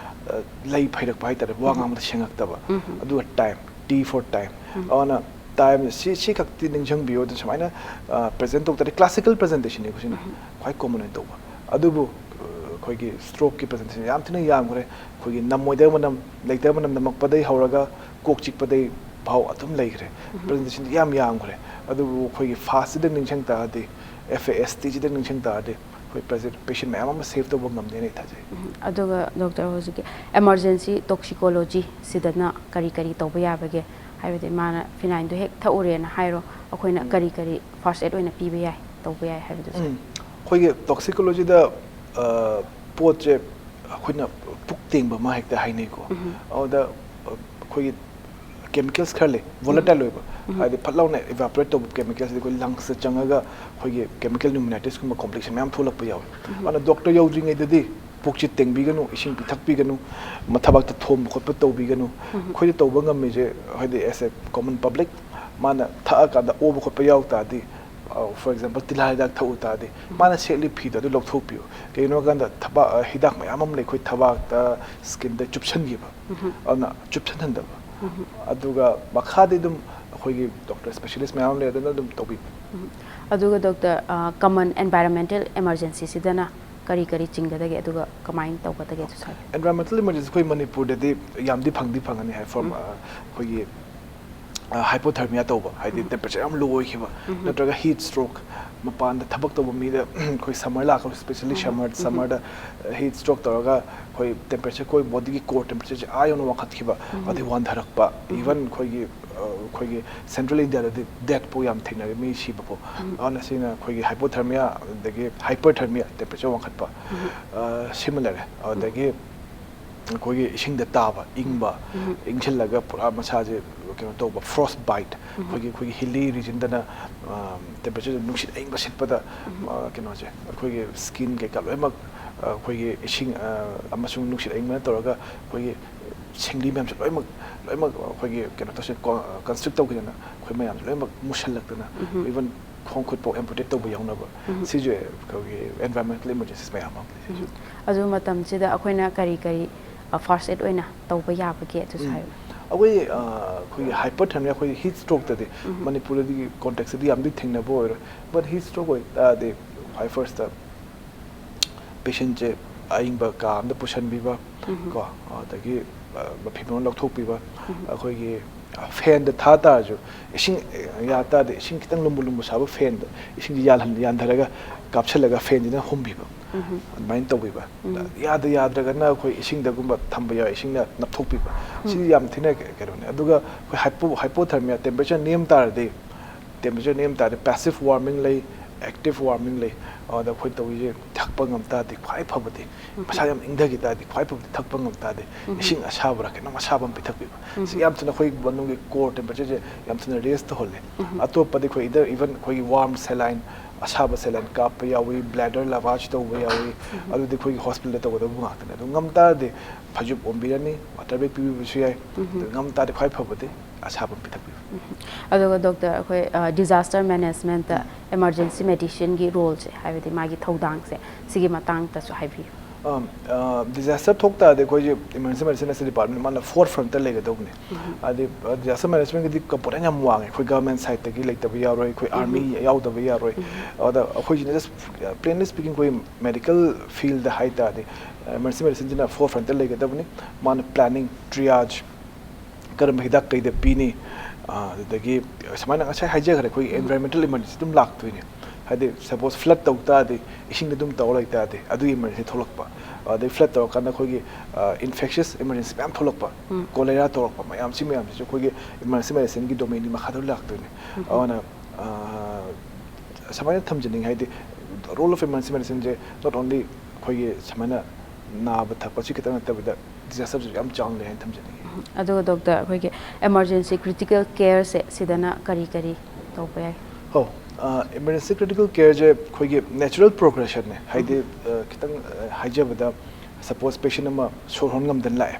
ꯑ, ꯂꯩ ꯐꯩꯔꯛꯄ ꯍꯥꯏꯇꯥꯔꯦ, ꯋꯥ ꯉꯥꯡꯕꯗ ꯁꯦꯡꯉꯛꯇꯕ, ꯑꯗꯨꯒ time, T for time꯫ ꯑꯗꯨꯅ time ꯁꯤ, ꯁꯤ ꯈꯛꯇꯤ ꯅꯤꯡꯁꯤꯡꯕꯤꯌꯨ꯫ ꯑꯗꯨ ꯁꯨꯃꯥꯏꯅ, ꯑ, present ꯇꯧ ꯇꯥꯔꯗꯤ classical presentation ꯅꯤꯀꯣ ꯁꯤꯅ ꯈ꯭ꯋꯥꯏ common ꯑꯣꯏꯅ ꯇꯧꯕ꯫ ꯑꯗꯨꯕꯨ, ꯑ, ꯑꯩꯈꯣꯏꯒꯤ stroke ꯀꯤ presentation ꯌꯥꯝ ꯊꯤꯅ ꯌꯥꯝꯈ꯭ꯔꯦ꯫ ꯑꯩꯈꯣꯏꯒꯤ ꯅꯝꯃꯣꯏꯗꯕ ꯃꯅꯝ, ꯂꯩꯇꯕ ꯃꯅꯝ ꯅꯝꯃꯛꯄꯗꯩ ꯍꯧꯔꯒ ꯀꯣꯛ ꯆꯤꯛꯄꯗꯩ ꯐꯥꯎ ꯑꯗꯨꯝ ꯂꯩꯈ꯭ꯔꯦ꯫ Presentation ꯗꯤ ꯌꯥꯝ ꯌꯥꯝꯈ꯭ꯔꯦ꯫ ꯑꯗꯨꯕꯨ ꯑꯩꯈꯣꯏꯒꯤ FAST ꯁꯤꯗ ꯅꯤꯡꯁꯤꯡ ꯇꯥꯔꯗꯤ, F A S T ꯁꯤꯗ ꯅꯤꯡꯁꯤꯡ ꯇꯥꯔꯗꯤ, ꯑꯩꯈꯣꯏ ꯄꯦꯁꯦꯟ ꯃꯌꯥꯝ ꯑꯃ ꯁꯦꯚ ꯇꯧꯕ ꯉꯝꯅꯦꯅ ꯑꯩ ꯊꯥꯖꯩ꯫ ꯑꯗꯨꯒ ꯗꯣꯛꯇꯔ, ꯍꯧꯖꯤꯛꯀꯤ emergency toxicology ꯁꯤꯗꯅ ꯀꯔꯤ ꯀꯔꯤ ꯇꯧꯕ ꯌꯥꯕꯒꯦ? ꯍꯥꯏꯕꯗꯤ ꯃꯥꯅ ꯐꯤꯅꯥꯏꯟꯗꯣ ꯍꯦꯛ ꯊꯛꯎꯔꯦꯅ ꯍꯥꯏꯔꯣ, ꯑꯩꯈꯣꯏꯅ ꯀꯔꯤ ꯀꯔꯤ first aid ꯑꯣꯏꯅ ꯄꯤꯕ ꯌꯥꯏ, ꯇꯧꯕ ꯌꯥꯏ ꯍꯥꯏꯕꯗꯨꯁꯨ? ꯎꯝ, ꯑꯩꯈꯣꯏꯒꯤ ꯇꯣꯛꯁꯤꯀꯣꯂꯣꯖꯤꯗ ꯄꯣꯠꯁꯦ ꯑꯩꯈꯣꯏꯅ ꯄꯨꯛ ꯇꯦꯡꯕ ꯑꯃ ꯍꯦꯛꯇ ꯍꯥꯏꯅꯩꯀꯣ꯫ ꯑꯗꯨꯗ ꯑꯩꯈꯣꯏꯒꯤ ꯀꯦꯃꯤꯀꯦꯜꯁ ꯈꯔ ꯂꯩ, ꯚꯣꯂꯥꯇꯥꯏꯜ ꯑꯣꯏꯕ, ꯍꯥꯏꯗꯤ ꯐꯠ ꯂꯥꯎꯅ ꯏꯚꯥꯄꯣꯔꯦꯠ ꯇꯧꯕ ꯀꯦꯃꯤꯀꯦꯜꯁ, ꯑꯩꯈꯣꯏ ꯂꯪꯁꯇ ꯆꯪꯉꯒ ꯑꯩꯈꯣꯏꯒꯤ ꯀꯦꯃꯤꯀꯦꯜ ꯅ꯭ꯌꯨꯃꯣꯅꯥꯏꯇꯤꯁꯀꯨꯝꯕ ꯀꯣꯝꯄ꯭ꯂꯤꯀꯦꯁꯟ ꯃꯌꯥꯝ ꯊꯣꯛꯂꯛꯄ ꯌꯥꯎꯋꯤ꯫ ꯑꯗꯨꯅ ꯗꯣꯛꯇꯔ ꯌꯧꯗ꯭ꯔꯤꯉꯩꯗꯗꯤ ꯄꯨꯛꯁꯤ ꯇꯦꯡꯕꯤꯒꯅꯨ, ꯏꯁꯤꯡ ꯄꯤꯊꯛꯄꯤꯒꯅꯨ, ꯃꯊꯕꯥꯛꯇ ꯊꯣꯝꯕ ꯈꯣꯠꯄ ꯇꯧꯕꯤꯒꯅꯨ꯫ ꯑꯩꯈꯣꯏꯗ ꯇꯧꯕ ꯉꯝꯃꯤꯁꯦ, ꯍꯥꯏꯗꯤ as a common public, ꯃꯥꯅ ꯊꯛꯑꯀꯥꯟꯗ ꯑꯣꯕ ꯈꯣꯠꯄ ꯌꯥꯎ ꯇꯥꯔꯗꯤ, for example, ꯇꯤꯜꯍꯥ ꯍꯤꯗꯥꯛ ꯊꯛꯎ ꯇꯥꯔꯗꯤ, ꯃꯥꯅ ꯁꯦꯠꯂꯤ ꯐꯤꯗꯣ ꯑꯗꯨ ꯂꯧꯊꯣꯛꯄꯤꯌꯨ꯫ ꯀꯩꯒꯤꯅꯣ ꯍꯥꯏꯀꯥꯟꯗ ꯊꯕꯥꯛ, ꯍꯤꯗꯥꯛ ꯃꯌꯥꯝ ꯑꯃ ꯂꯩ ꯑꯩꯈꯣꯏ ꯊꯕꯥꯛꯇ, ꯁ꯭ꯀꯤꯟꯗ ꯆꯨꯞꯁꯟꯈꯤꯕ꯫ ꯑꯗꯨꯅ ꯆꯨꯞꯁꯟꯍꯟꯗꯕ꯫ ꯑꯗꯨꯒ ꯃꯈꯥꯗꯤ ꯑꯗꯨꯝ ꯑꯩꯈꯣꯏꯒꯤ ꯗꯣꯛꯇꯔ ꯁ꯭ꯄꯦꯁꯤꯌꯦꯂꯤꯁ ꯃꯌꯥꯝ ꯑꯃ ꯂꯩ, ꯑꯗꯨꯅ ꯑꯗꯨꯝ ꯇꯧꯕꯤꯕ꯫ ꯑꯗꯨꯒ ꯗꯣꯛꯇꯔ, common environmental emergency ꯁꯤꯗꯅ ꯀꯔꯤ ꯀꯔꯤ ꯆꯤꯡꯒꯗꯒꯦ, ꯑꯗꯨꯒ ꯀꯃꯥꯏꯅ ꯇꯧꯒꯗꯒꯦ ꯑꯗꯨꯁꯨ ꯍꯥꯏꯕꯤꯌꯨ꯫ Environmental emergency ꯑꯩꯈꯣꯏ ꯃꯅꯤꯄꯨꯔꯗꯗꯤ ꯌꯥꯝꯗꯤ ꯐꯪꯗꯤ ꯐꯪꯒꯅꯤ ꯍꯥꯏ, ꯐꯣꯔꯝ ꯑꯩꯈꯣꯏꯒꯤ ꯍꯥꯏꯄꯣꯊꯔꯃꯤꯌꯥ ꯇꯧꯕ, ꯍꯥꯏꯗꯤ ꯇꯦꯝꯄꯔꯦꯆꯔ ꯌꯥꯝ ꯂꯣ ꯑꯣꯏꯈꯤꯕ, ꯅꯠꯇ꯭ꯔꯒ ꯍꯤꯠ ꯁ꯭ꯇ꯭ꯔꯣꯛ, ꯃꯄꯥꯟꯗ ꯊꯕꯛ ꯇꯧꯕ ꯃꯤꯗ ꯑꯩꯈꯣꯏ ꯁꯝꯃꯔ ꯂꯥꯛꯈ꯭ꯔ, ꯁ꯭ꯄꯦꯁꯤꯌꯦꯜꯂꯤ ꯁꯝꯃꯔ, ꯁꯝꯃꯔꯗ ꯍꯤꯠ ꯁ꯭ꯇ꯭ꯔꯣꯛ ꯇꯧꯔꯒ ꯑꯩꯈꯣꯏ ꯇꯦꯝꯄꯔꯦꯆꯔ, ꯑꯩꯈꯣꯏ ꯕꯣꯗꯤꯒꯤ ꯀꯣꯔ ꯇꯦꯝꯄꯔꯦꯆꯔꯁꯦ ꯑꯥ ꯌꯧꯅ ꯋꯥꯡꯈꯠꯈꯤꯕ, ꯑꯗꯩ ꯋꯥꯟꯊꯔꯛꯄ, ꯏꯚꯟ ꯑꯩꯈꯣꯏꯒꯤ ꯑꯩꯈꯣꯏꯒꯤ ꯁꯦꯟꯇ꯭ꯔꯦꯜ ꯏꯟꯗꯤꯌꯥꯗꯗꯤ ꯗꯦꯠ ꯐꯥꯎ ꯌꯥꯝ ꯊꯦꯡꯅꯔꯦ, ꯃꯤ ꯁꯤꯕ ꯐꯥꯎ꯫ ꯑꯗꯨꯅ ꯁꯤꯅ ꯑꯩꯈꯣꯏꯒꯤ ꯍꯥꯏꯄꯣꯊꯔꯃꯤꯌꯥ, ꯑꯗꯒꯤ ꯍꯥꯏꯄꯔꯊꯔꯃꯤꯌꯥ, ꯇꯦꯝꯄꯔꯦꯆꯔ ꯋꯥꯡꯈꯠꯄ, ꯁꯤꯃ ꯂꯩꯔꯦ꯫ ꯑꯗꯒꯤ ꯑꯩꯈꯣꯏꯒꯤ ꯏꯁꯤꯡꯗ ꯇꯥꯕ, ꯏꯪꯕ, ꯏꯪꯁꯤꯜꯂꯒ ꯄꯨꯔꯥ ꯃꯁꯥꯁꯦ ꯀꯩꯅꯣ ꯇꯧꯕ, ꯐ꯭ꯔꯣꯁ ꯕꯥꯏꯠ, ꯑꯩꯈꯣꯏꯒꯤ, ꯑꯩꯈꯣꯏꯒꯤ ꯍꯤꯂꯤ ꯔꯤꯖꯟꯗꯅ ꯇꯦꯝꯄꯔꯦꯆꯔ, ꯅꯨꯡꯁꯤꯠ ꯑꯏꯪꯕ ꯁꯤꯠꯄꯗ, ꯑ, ꯀꯩꯅꯣꯁꯦ, ꯑꯩꯈꯣꯏꯒꯤ ꯁ꯭ꯀꯤꯟ ꯀꯩꯀꯥ ꯂꯣꯏꯅꯃꯛ, ꯑ, ꯑꯩꯈꯣꯏꯒꯤ ꯏꯁꯤꯡ, ꯑ, ꯑꯃꯁꯨꯡ ꯅꯨꯡꯁꯤꯠ ꯑꯏꯪꯕꯅ ꯇꯧꯔꯒ ꯑꯩꯈꯣꯏꯒꯤ ꯁꯤꯡꯂꯤ ꯃꯌꯥꯝꯁꯦ ꯂꯣꯏꯅꯃꯛ, ꯂꯣꯏꯅꯃꯛ ꯑꯩꯈꯣꯏꯒꯤ ꯀꯩꯅꯣ ꯇꯧꯁꯦ, ꯀꯣ-, ꯀꯟꯁꯇ꯭ꯔꯤꯛ ꯇꯧꯈꯤꯗꯅ ꯑꯩꯈꯣꯏ ꯃꯌꯥꯝꯁꯦ ꯂꯣꯏꯅꯃꯛ ꯃꯨꯁꯜꯂꯛꯇꯅ, ꯏꯚꯟ ꯈꯣꯡ ꯈꯨꯠꯐꯥꯎ ꯑꯦꯝꯄꯨꯇꯦꯠ ꯇꯧꯕ ꯌꯥꯎꯅꯕ, ꯁꯤꯁꯦ ꯑꯩꯈꯣꯏꯒꯤ ꯑꯦꯟꯚꯥꯏꯔꯣꯟꯃꯦꯟꯇꯦꯜ ꯏꯃꯔꯖꯦꯟꯁꯤꯁ ꯃꯌꯥꯝ ꯑꯃ ꯂꯩ꯫ ꯑꯗꯨ ꯃꯇꯝꯁꯤꯗ ꯑꯩꯈꯣꯏꯅ ꯀꯔꯤ ꯀꯔꯤ, first aid ꯑꯣꯏꯅ ꯇꯧꯕ ꯌꯥꯕꯒꯦ ꯑꯗꯨꯁꯨ ꯍꯥꯏꯌꯨ꯫ ꯑꯩꯈꯣꯏ, ꯑ, ꯑꯩꯈꯣꯏꯒꯤ ꯍꯥꯏꯄꯔꯊꯔꯃꯤꯌꯥ, ꯑꯩꯈꯣꯏꯒꯤ ꯍꯤꯠ ꯁ꯭ꯇ꯭ꯔꯣꯛꯇꯗꯤ ꯃꯅꯤꯄꯨꯔꯗꯗꯤ ꯀꯣꯟꯇꯦꯛꯁꯇꯗꯤ ꯌꯥꯝꯗꯤ ꯊꯦꯡꯅꯕ ꯑꯣꯏꯔꯣꯏ, ꯕꯠ ꯍꯤꯠ ꯁ꯭ꯇ꯭ꯔꯣꯛ ꯑꯣꯏꯇꯥꯔꯗꯤ ꯈ꯭ꯋꯥꯏ ꯐꯥꯔꯁꯇ ꯄꯦꯁꯦꯟꯁꯦ ꯑꯏꯪꯕ ꯀꯥ ꯑꯃꯗ ꯄꯨꯁꯤꯟꯕꯤꯕ, ꯀꯣ, ꯑꯗꯒꯤ, ꯑ, ꯃꯐꯤ ꯃꯔꯣꯟ ꯂꯧꯊꯣꯛꯄꯤꯕ, ꯑꯩꯈꯣꯏꯒꯤ ꯐꯦꯟꯗ ꯊꯥ ꯇꯥꯔꯁꯨ, ꯏꯁꯤꯡ ꯌꯥ ꯇꯥꯔꯗꯤ ꯏꯁꯤꯡ ꯈꯤꯇꯪ ꯂꯨꯝꯕꯨ ꯂꯨꯝꯕꯨ ꯁꯥꯕ ꯐꯦꯟꯗ ꯏꯁꯤꯡꯁꯤ ꯌꯥꯜꯍꯟ ꯌꯥꯟꯊꯔꯒ ꯀꯥꯞꯁꯤꯜꯂꯒ ꯐꯦꯟꯁꯤꯅ ꯍꯨꯝꯕꯤꯕ, ꯑꯗꯨꯃꯥꯏꯅ ꯇꯧꯕꯤꯕ꯫ ꯌꯥꯗ ꯌꯥꯗ꯭ꯔꯒꯅ ꯑꯩꯈꯣꯏ ꯏꯁꯤꯡꯗꯒꯨꯝꯕ ꯊꯝꯕ ꯌꯥꯎꯏ, ꯏꯁꯤꯡꯅ ꯅꯞꯊꯣꯛꯄꯤꯕ꯫ ꯁꯤꯗꯤ ꯌꯥꯝ ꯊꯤꯅ ꯀꯩꯅꯣꯅꯦ꯫ ꯑꯗꯨꯒ ꯑꯩꯈꯣꯏ ꯍꯥꯏꯄꯣ ꯍꯥꯏꯄꯣꯊꯔꯃꯤꯌꯥ, ꯇꯦꯝꯄꯔꯦꯆꯔ ꯅꯦꯝ ꯇꯥꯔꯗꯤ, ꯇꯦꯝꯄꯔꯦꯆꯔ ꯅꯦꯝ ꯇꯥꯔꯗꯤ ꯄꯦꯁꯤꯚ ꯋꯥꯔꯃꯤꯡ ꯂꯩ, ꯑꯦꯛꯇꯤꯚ ꯋꯥꯔꯃꯤꯡ ꯂꯩ꯫ ꯑꯗ ꯑꯩꯈꯣꯏ ꯇꯧꯔꯤꯁꯦ ꯊꯛꯄ ꯉꯝ ꯇꯥꯔꯗꯤ ꯈ꯭ꯋꯥꯏ ꯐꯕꯗꯤ, ꯃꯁꯥ ꯌꯥꯝ ꯏꯪꯊꯈꯤ ꯇꯥꯔꯗꯤ ꯈ꯭ꯋꯥꯏ ꯐꯕꯗꯤ ꯊꯛꯄ ꯉꯝ ꯇꯥꯔꯗꯤ ꯏꯁꯤꯡ ꯑꯁꯥꯕꯔꯥ ꯀꯩꯅꯣꯝ ꯑꯁꯥꯕ ꯑꯃ ꯄꯤꯊꯛꯄꯤꯕ꯫ ꯁꯤ ꯌꯥꯝ ꯊꯨꯅ ꯑꯩꯈꯣꯏ ꯃꯅꯨꯡꯒꯤ ꯀꯣꯔ ꯇꯦꯝꯄꯔꯦꯆꯔꯁꯦ ꯌꯥꯝ ꯊꯨꯅ ꯔꯦꯁ ꯇꯧꯍꯜꯂꯦ꯫ ꯑꯇꯣꯞꯄꯗꯤ ꯑꯩꯈꯣꯏ ꯏꯗꯔ ꯏꯚꯟ ꯑꯩꯈꯣꯏꯒꯤ ꯋꯥꯔꯝ ꯁꯦꯂꯥꯏꯟ, ꯑꯁꯥꯕ ꯁꯦꯂꯥꯏꯟ ꯀꯥꯞꯄ ꯌꯥꯎꯏ, ꯕ꯭ꯂꯦꯗꯔ ꯂꯥꯚꯥꯖ ꯇꯧꯕ ꯌꯥꯎꯏ꯫ ꯑꯗꯨꯗꯤ ꯑꯩꯈꯣꯏꯒꯤ ꯍꯣꯁꯄꯤꯇꯥꯜꯗ ꯇꯧꯒꯗꯕ ꯉꯥꯛꯇꯅꯦ꯫ ꯑꯗꯨ ꯉꯝ ꯇꯥꯔꯗꯤ ꯐꯩꯖꯨꯞ ꯑꯣꯝꯕꯤꯔꯅꯤ, ꯋꯥꯇꯔ ꯕꯦꯒ ꯄꯤꯕꯤꯕꯁꯨ ꯌꯥꯏ꯫ ꯑꯗꯨ ꯉꯝ ꯇꯥꯔꯗꯤ ꯈ꯭ꯋꯥꯏ ꯐꯕꯗꯤ ꯑꯁꯥꯕ ꯑꯃ ꯄꯤꯊꯛꯄꯤꯕ꯫ ꯑꯗꯨꯒ ꯗꯣꯛꯇꯔ, ꯑꯩꯈꯣꯏ ꯗꯤꯖꯥꯁꯇꯔ ꯃꯦꯅꯦꯖꯃꯦꯟꯠꯇ ꯏꯃꯥꯔꯖꯦꯟꯁꯤ ꯃꯦꯗꯤꯁꯤꯟꯒꯤ ꯔꯣꯜꯁꯦ, ꯍꯥꯏꯕꯗꯤ ꯃꯥꯒꯤ ꯊꯧꯗꯥꯡꯁꯦ, ꯁꯤꯒꯤ ꯃꯇꯥꯡꯗꯁꯨ ꯍꯥꯏꯕꯤꯌꯨ꯫ ꯗꯤꯖꯥꯁꯇꯔ ꯊꯣꯛ ꯇꯥꯔꯗꯤ ꯑꯩꯈꯣꯏꯁꯦ ꯏꯃꯔꯖꯦꯟꯁꯤ ꯃꯦꯗꯤꯁꯤꯟ ꯑꯁꯤ ꯗꯤꯄꯥꯔꯠꯃꯦꯟ ꯃꯥꯅ ꯐꯣꯔ ꯐ꯭ꯔꯟꯠꯇ ꯂꯩꯒꯗꯧꯕꯅꯤ꯫ ꯍꯥꯏꯗꯤ ꯗꯤꯖꯥꯁꯇꯔ ꯃꯦꯅꯦꯖꯃꯦꯟꯒꯤꯗꯤ ꯀꯝꯄꯣꯅꯦꯟ ꯌꯥꯝ ꯋꯥꯡꯉꯦ꯫ ꯑꯩꯈꯣꯏ ꯒꯚꯔꯟꯃꯦꯟꯠ ꯁꯥꯏꯠꯇꯒꯤ ꯂꯩꯇꯕ ꯌꯥꯔꯣꯏ, ꯑꯩꯈꯣꯏ ꯑꯥꯔꯃꯤ ꯌꯥꯎꯗꯕ ꯌꯥꯔꯣꯏ꯫ ꯑꯗ ꯑꯩꯈꯣꯏꯁꯤꯅ ꯖꯁ ꯄ꯭ꯂꯦꯟꯂꯤ ꯁ꯭ꯄꯤꯀꯤꯡ ꯑꯩꯈꯣꯏ ꯃꯦꯗꯤꯀꯦꯜ ꯐꯤꯜꯗ ꯍꯥꯏ ꯇꯥꯔꯗꯤ, ꯏꯃꯔꯖꯦꯟꯁꯤ ꯃꯦꯗꯤꯁꯤꯟꯁꯤꯅ ꯐꯣꯔ ꯐ꯭ꯔꯟꯠꯇ ꯂꯩꯒꯗꯕꯅꯤ꯫ ꯃꯥꯅ ꯄ꯭ꯂꯥꯅꯤꯡ, ꯇ꯭ꯔꯤꯌꯥꯖ, ꯀꯔꯝꯕ ꯍꯤꯗꯥꯛ ꯀꯩꯗ ꯄꯤꯅꯤ, ꯑꯗꯨꯗꯒꯤ ꯁꯨꯃꯥꯏꯅ ꯉꯁꯥꯏ ꯍꯥꯏꯖꯈ꯭ꯔꯦ, ꯑꯩꯈꯣꯏꯒꯤ ꯏꯟꯚꯥꯏꯔꯣꯟꯃꯦꯟꯇꯦꯜ ꯏꯃꯔꯖꯦꯟꯁꯤ ꯑꯗꯨꯝ ꯂꯥꯛꯇꯣꯏꯅꯦ꯫ ꯍꯥꯏꯗꯤ ꯁꯄꯣꯁ ꯐ꯭ꯂꯠ ꯇꯧ ꯇꯥꯔꯗꯤ, ꯏꯁꯤꯡꯗ ꯑꯗꯨꯝ ꯇꯧꯔ ꯂꯩ ꯇꯥꯔꯗꯤ, ꯑꯗꯨꯒꯤ ꯏꯃꯔꯖꯦꯟꯁꯤ ꯊꯣꯛꯂꯛꯄ꯫ ꯑꯗꯩ ꯐ꯭ꯂꯠ ꯇꯧꯔꯀꯥꯟꯗ ꯑꯩꯈꯣꯏꯒꯤ ꯏꯟꯐꯦꯛꯁꯁ ꯏꯃꯔꯖꯦꯟꯁꯤ ꯃꯌꯥꯝ ꯊꯣꯛꯂꯛꯄ, ꯀꯣꯂꯦꯔꯥ ꯇꯧꯔꯛꯄ, ꯃꯌꯥꯝꯁꯤ ꯃꯌꯥꯝꯁꯤꯁꯨ ꯑꯩꯈꯣꯏꯒꯤ ꯏꯃꯔꯖꯦꯟꯁꯤ ꯃꯦꯗꯤꯁꯤꯟꯒꯤ ꯗꯣꯃꯦꯟꯒꯤ ꯃꯈꯥꯗ ꯂꯥꯛꯇꯣꯏꯅꯦ꯫ ꯑꯗꯨꯅ ꯁꯨꯃꯥꯏꯅ ꯊꯝꯖꯅꯤꯡꯉꯤ, ꯍꯥꯏꯗꯤ ꯔꯣꯜ ꯑꯣꯐ ꯏꯃꯔꯖꯦꯟꯁꯤ ꯃꯦꯗꯤꯁꯤꯟꯁꯦ ꯅꯣꯠ ꯑꯣꯟꯂꯤ ꯑꯩꯈꯣꯏꯒꯤ ꯁꯨꯃꯥꯏꯅ ꯅꯥꯕ ꯊꯛꯄ ꯁꯤ ꯈꯛꯇꯪ ꯅꯠꯇꯕꯤꯗ ꯗꯤꯖꯥꯁꯇꯔꯁꯨ ꯌꯥꯝ ꯆꯥꯎꯅ ꯂꯩ ꯍꯥꯏꯅ ꯊꯝꯖꯅꯤꯡꯉꯤ꯫ ꯑꯗꯨꯒ ꯗꯣꯛꯇꯔ, ꯑꯩꯈꯣꯏꯒꯤ ꯏꯃꯔꯖꯦꯟꯁꯤ ꯀ꯭ꯔꯤꯇꯤꯀꯦꯜ ꯀꯦꯌꯔꯁꯦ ꯁꯤꯗꯅ ꯀꯔꯤ ꯀꯔꯤ ꯇꯧꯕ ꯌꯥꯏ? ꯍꯣ, ꯏꯃꯔꯖꯦꯟꯁꯤ ꯀ꯭ꯔꯤꯇꯤꯀꯦꯜ ꯀꯦꯌꯔꯁꯦ ꯑꯩꯈꯣꯏꯒꯤ ꯅꯦꯆꯔꯦꯜ ꯄ꯭ꯔꯣꯒ꯭ꯔꯦꯁꯟꯅꯦ꯫ ꯍꯥꯏꯗꯤ ꯈꯤꯇꯪ ꯍꯥꯏꯖꯕꯗ, ꯁꯄꯣꯁ ꯄꯦꯁꯦꯟ ꯑꯃ ꯁꯣꯔ ꯍꯣꯟ ꯉꯝꯗꯅ ꯂꯥꯛꯑꯦ,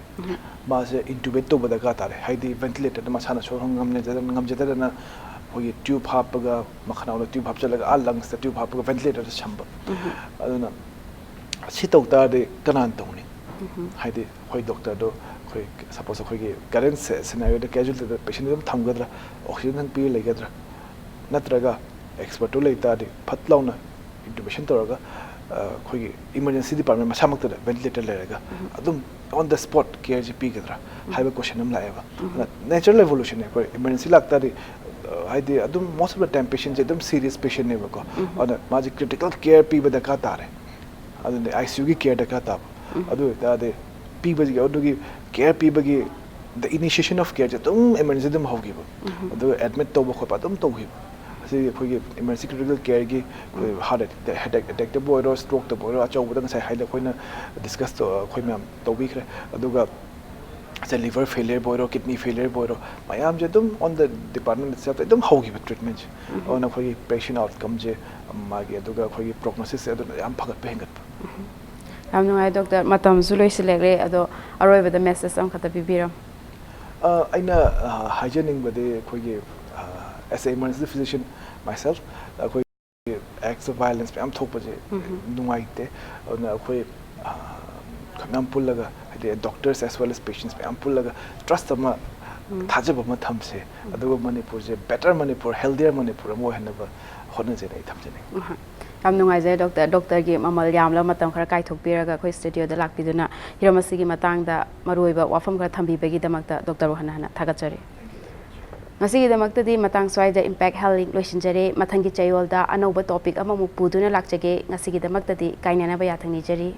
ꯃꯥꯁꯦ ꯏꯟꯇꯨꯕꯦꯠ ꯇꯧꯕ ꯗꯔꯀꯥꯔ ꯇꯥꯔꯦ꯫ ꯍꯥꯏꯗꯤ ꯚꯦꯟꯇꯤꯂꯦꯇꯔꯗ ꯃꯁꯥꯅ ꯁꯣꯔ ꯍꯣꯟ ꯉꯝꯖꯗ- ꯉꯝꯖꯗꯗꯅ ꯑꯩꯈꯣꯏꯒꯤ ꯇ꯭ꯌꯨꯕ ꯍꯥꯞꯄꯒ, ꯃꯈꯅꯥꯎꯗ ꯇ꯭ꯌꯨꯕ ꯍꯥꯞꯆꯤꯜꯂꯒ ꯑꯥ ꯂꯪꯁꯇ ꯇ꯭ꯌꯨꯕ ꯍꯥꯞꯄꯒ ꯚꯦꯟꯇꯤꯂꯦꯇꯔꯗ ꯁꯝꯕ꯫ ꯑꯗꯨꯅ ꯁꯤ ꯇꯧ ꯇꯥꯔꯗꯤ ꯀꯅꯥꯅ ꯇꯧꯅꯤ? ꯍꯥꯏꯗꯤ ꯑꯩꯈꯣꯏ ꯗꯣꯛꯇꯔꯗꯣ, ꯑꯩꯈꯣꯏ ꯁꯄꯣꯁ ꯑꯩꯈꯣꯏꯒꯤ ꯀꯔꯦꯟ ꯁꯤꯅꯥꯔꯤꯑꯣꯗ ꯀꯦꯖꯨꯋꯦꯜꯇꯤꯗ ꯄꯦꯁꯦꯟꯗꯨ ꯑꯗꯨꯝ ꯊꯝꯒꯗ꯭ꯔꯥ, ꯑꯣꯛꯁꯤꯖꯦꯟ ꯅꯪ ꯄꯤꯔ ꯂꯩꯒꯗ꯭ꯔꯥ? ꯅꯠꯇ꯭ꯔꯒ ꯑꯦꯛꯁꯄꯔꯠꯇꯨ ꯂꯩ ꯇꯥꯔꯗꯤ ꯐꯠ ꯂꯥꯎꯅ ꯏꯟꯇꯨꯕꯦꯁꯟ ꯇꯧꯔꯒ ꯑꯩꯈꯣꯏꯒꯤ ꯏꯃꯔꯖꯦꯟꯁꯤ ꯗꯤꯄꯥꯔꯠꯃꯦꯟ ꯃꯁꯥꯃꯛꯇꯗ ꯚꯦꯟꯇꯤꯂꯦꯇꯔ ꯂꯩꯔꯒ ꯑꯗꯨꯝ ꯑꯣꯟ ꯗ ꯁ꯭ꯄꯣꯠ ꯀꯦꯌꯔꯁꯤ ꯄꯤꯒꯗ꯭ꯔꯥ ꯍꯥꯏꯕ ꯀꯣꯏꯁꯟ ꯑꯃ ꯂꯥꯛꯑꯦꯕ꯫ ꯑꯗꯨꯅ natural evolution ꯅꯦ, ꯑꯩꯈꯣꯏ ꯏꯃꯔꯖꯦꯟꯁꯤ ꯂꯥꯛꯇꯥꯔꯗꯤ, ꯍꯥꯏꯗꯤ ꯑꯗꯨꯝ most of the time ꯄꯦꯁꯦꯟꯁꯦ ꯑꯗꯨꯝ ꯁꯤꯔꯤꯌꯁ ꯄꯦꯁꯦꯟꯅꯦꯕꯀꯣ꯫ ꯑꯗꯨꯅ ꯃꯥꯁꯦ ꯀ꯭ꯔꯤꯇꯤꯀꯦꯜ ꯀꯦꯌꯔ ꯄꯤꯕ ꯗꯔꯀꯥꯔ ꯇꯥꯔꯦ꯫ ꯑꯗꯨꯅ ꯑꯥꯏ ꯁꯤ ꯌꯨꯒꯤ ꯀꯦꯌꯔ ꯗꯔꯀꯥꯔ ꯇꯥꯕ꯫ ꯑꯗꯨ ꯑꯣꯏꯇꯥꯔꯗꯤ ꯄꯤꯕꯁꯤꯒꯤ, ꯑꯗꯨꯒꯤ ꯀꯦꯌꯔ ꯄꯤꯕꯒꯤ, the initiation of care ꯁꯦ ꯑꯗꯨꯝ ꯏꯃꯔꯖꯦꯟꯁꯤ ꯑꯗꯨꯝ ꯍꯧꯈꯤꯕ꯫ ꯑꯗꯨꯒ ꯑꯦꯗꯃꯤꯠ ꯇꯧꯕ ꯈꯣꯠꯄ ꯑꯗꯨꯝ ꯇꯧꯈꯤꯕ꯫ ꯑꯁꯤꯒꯤ ꯑꯩꯈꯣꯏꯒꯤ ꯏꯃꯔꯖꯦꯟꯁꯤ ꯀ꯭ꯔꯤꯇꯤꯀꯦꯜ ꯀꯦꯌꯔꯒꯤ ꯑꯩꯈꯣꯏ ꯍꯥꯔꯠ ꯑꯦꯇꯦꯛ ꯑꯦꯇꯦꯛꯇꯕꯨ ꯑꯣꯏꯔꯣ, ꯁ꯭ꯇ꯭ꯔꯣꯛꯇꯕꯨ ꯑꯣꯏꯔꯣ, ꯑꯆꯧꯕꯗ ꯉꯁꯥꯏ ꯍꯥꯏꯗꯤ ꯑꯩꯈꯣꯏꯅ ꯗꯤꯁꯀꯁ ꯑꯩꯈꯣꯏ ꯃꯌꯥꯝ ꯇꯧꯕꯤꯈ꯭ꯔꯦ꯫ ꯑꯗꯨꯒ ꯁꯦ ꯂꯤꯚꯔ ꯐꯦꯂꯤꯌꯔꯕꯨ ꯑꯣꯏꯔꯣ, ꯀꯤꯗꯅꯤ ꯐꯦꯂꯤꯌꯔꯕꯨ ꯑꯣꯏꯔꯣ, ꯃꯌꯥꯝꯁꯦ ꯑꯗꯨꯝ on the department itself ꯇ ꯑꯗꯨꯝ ꯍꯧꯈꯤꯕ ꯇ꯭ꯔꯤꯠꯃꯦꯟꯁꯦ꯫ ꯑꯗꯨꯅ ꯑꯩꯈꯣꯏꯒꯤ ꯄꯦꯁꯦꯟ ꯑꯥꯎꯠꯀꯝꯁꯦ, ꯃꯥꯒꯤ, ꯑꯗꯨꯒ ꯑꯩꯈꯣꯏꯒꯤ ꯄ꯭ꯔꯣꯒꯅꯣꯁꯤꯁꯁꯦ ꯑꯗꯨꯅ ꯌꯥꯝ ꯐꯒꯠꯄ ꯍꯦꯟꯒꯠꯄ꯫ ꯌꯥꯝ ꯅꯨꯡꯉꯥꯏ ꯗꯣꯛꯇꯔ, ꯃꯇꯝꯁꯨ ꯂꯣꯏꯁꯤꯜꯂꯛꯂꯦ꯫ ꯑꯗꯣ ꯑꯔꯣꯏꯕꯗ ꯃꯦꯁꯦꯖ ꯑꯃꯈꯛꯇ ꯄꯤꯕꯤꯔꯝꯃꯨ꯫ ꯑ, ꯑꯩꯅ ꯑ, ꯍꯥꯏꯖꯅꯤꯡꯕꯗꯤ ꯑꯩꯈꯣꯏꯒꯤ, as a emergency physician myself, ꯑꯩꯈꯣꯏ acts of violence ꯃꯌꯥꯝ ꯊꯣꯛꯄꯁꯦ ꯅꯨꯡꯉꯥꯏꯇꯦ꯫ ꯑꯗꯨꯅ ꯑꯩꯈꯣꯏ ꯑ, ꯃꯌꯥꯝ ꯄꯨꯜꯂꯒ, ꯍꯥꯏꯗꯤ doctors as well as patients ꯃꯌꯥꯝ ꯄꯨꯜꯂꯒ ꯇ꯭ꯔꯁ ꯑꯃ, ꯊꯥꯖꯕ ꯑꯃ ꯊꯝꯁꯦ꯫ ꯑꯗꯨꯒ ꯃꯅꯤꯄꯨꯔꯁꯦ, better ꯃꯅꯤꯄꯨꯔ, healthier ꯃꯅꯤꯄꯨꯔ ꯑꯃ ꯑꯣꯏꯍꯟꯅꯕ ꯍꯣꯠꯅꯖꯦꯅ ꯑꯩ ꯊꯝꯖꯅꯤꯡꯉꯤ꯫ ꯌꯥꯝ ꯅꯨꯡꯉꯥꯏꯖꯔꯦ ꯗꯣꯛꯇꯔ, ꯗꯣꯛꯇꯔꯒꯤ ꯃꯃꯜ ꯌꯥꯝꯂꯕ ꯃꯇꯝ ꯈꯔ ꯀꯥꯏꯊꯣꯛꯄꯤꯔꯒ ꯑꯩꯈꯣꯏ ꯁ꯭ꯇꯨꯗꯤꯑꯣꯗ ꯂꯥꯛꯄꯤꯗꯨꯅ ꯍꯤꯔꯝ ꯑꯁꯤꯒꯤ ꯃꯇꯥꯡꯗ ꯃꯔꯨꯑꯣꯏꯕ ꯋꯥꯐꯝ ꯈꯔ ꯊꯝꯕꯤꯕꯒꯤꯗꯃꯛꯇ ꯗꯣꯛꯇꯔꯕꯨ ꯍꯟꯅ ꯍꯟꯅ ꯊꯥꯒꯠꯆꯔꯤ꯫ ꯉꯁꯤꯒꯤꯗꯃꯛꯇꯗꯤ ꯃꯇꯥꯡ ꯁ꯭ꯋꯥꯏꯗ Impact Health Link ꯂꯣꯏꯁꯤꯟꯖꯔꯦ꯫ ꯃꯊꯪꯒꯤ ꯆꯌꯣꯜꯗ ꯑꯅꯧꯕ ꯇꯣꯄꯤꯛ ꯑꯃꯃꯨꯛ ꯄꯨꯗꯨꯅ ꯂꯥꯛꯆꯒꯦ꯫ ꯉꯁꯤꯒꯤꯗꯃꯛꯇꯗꯤ ꯀꯥꯏꯅꯅꯕ ꯌꯥꯊꯪ ꯅꯤꯖꯔꯤ꯫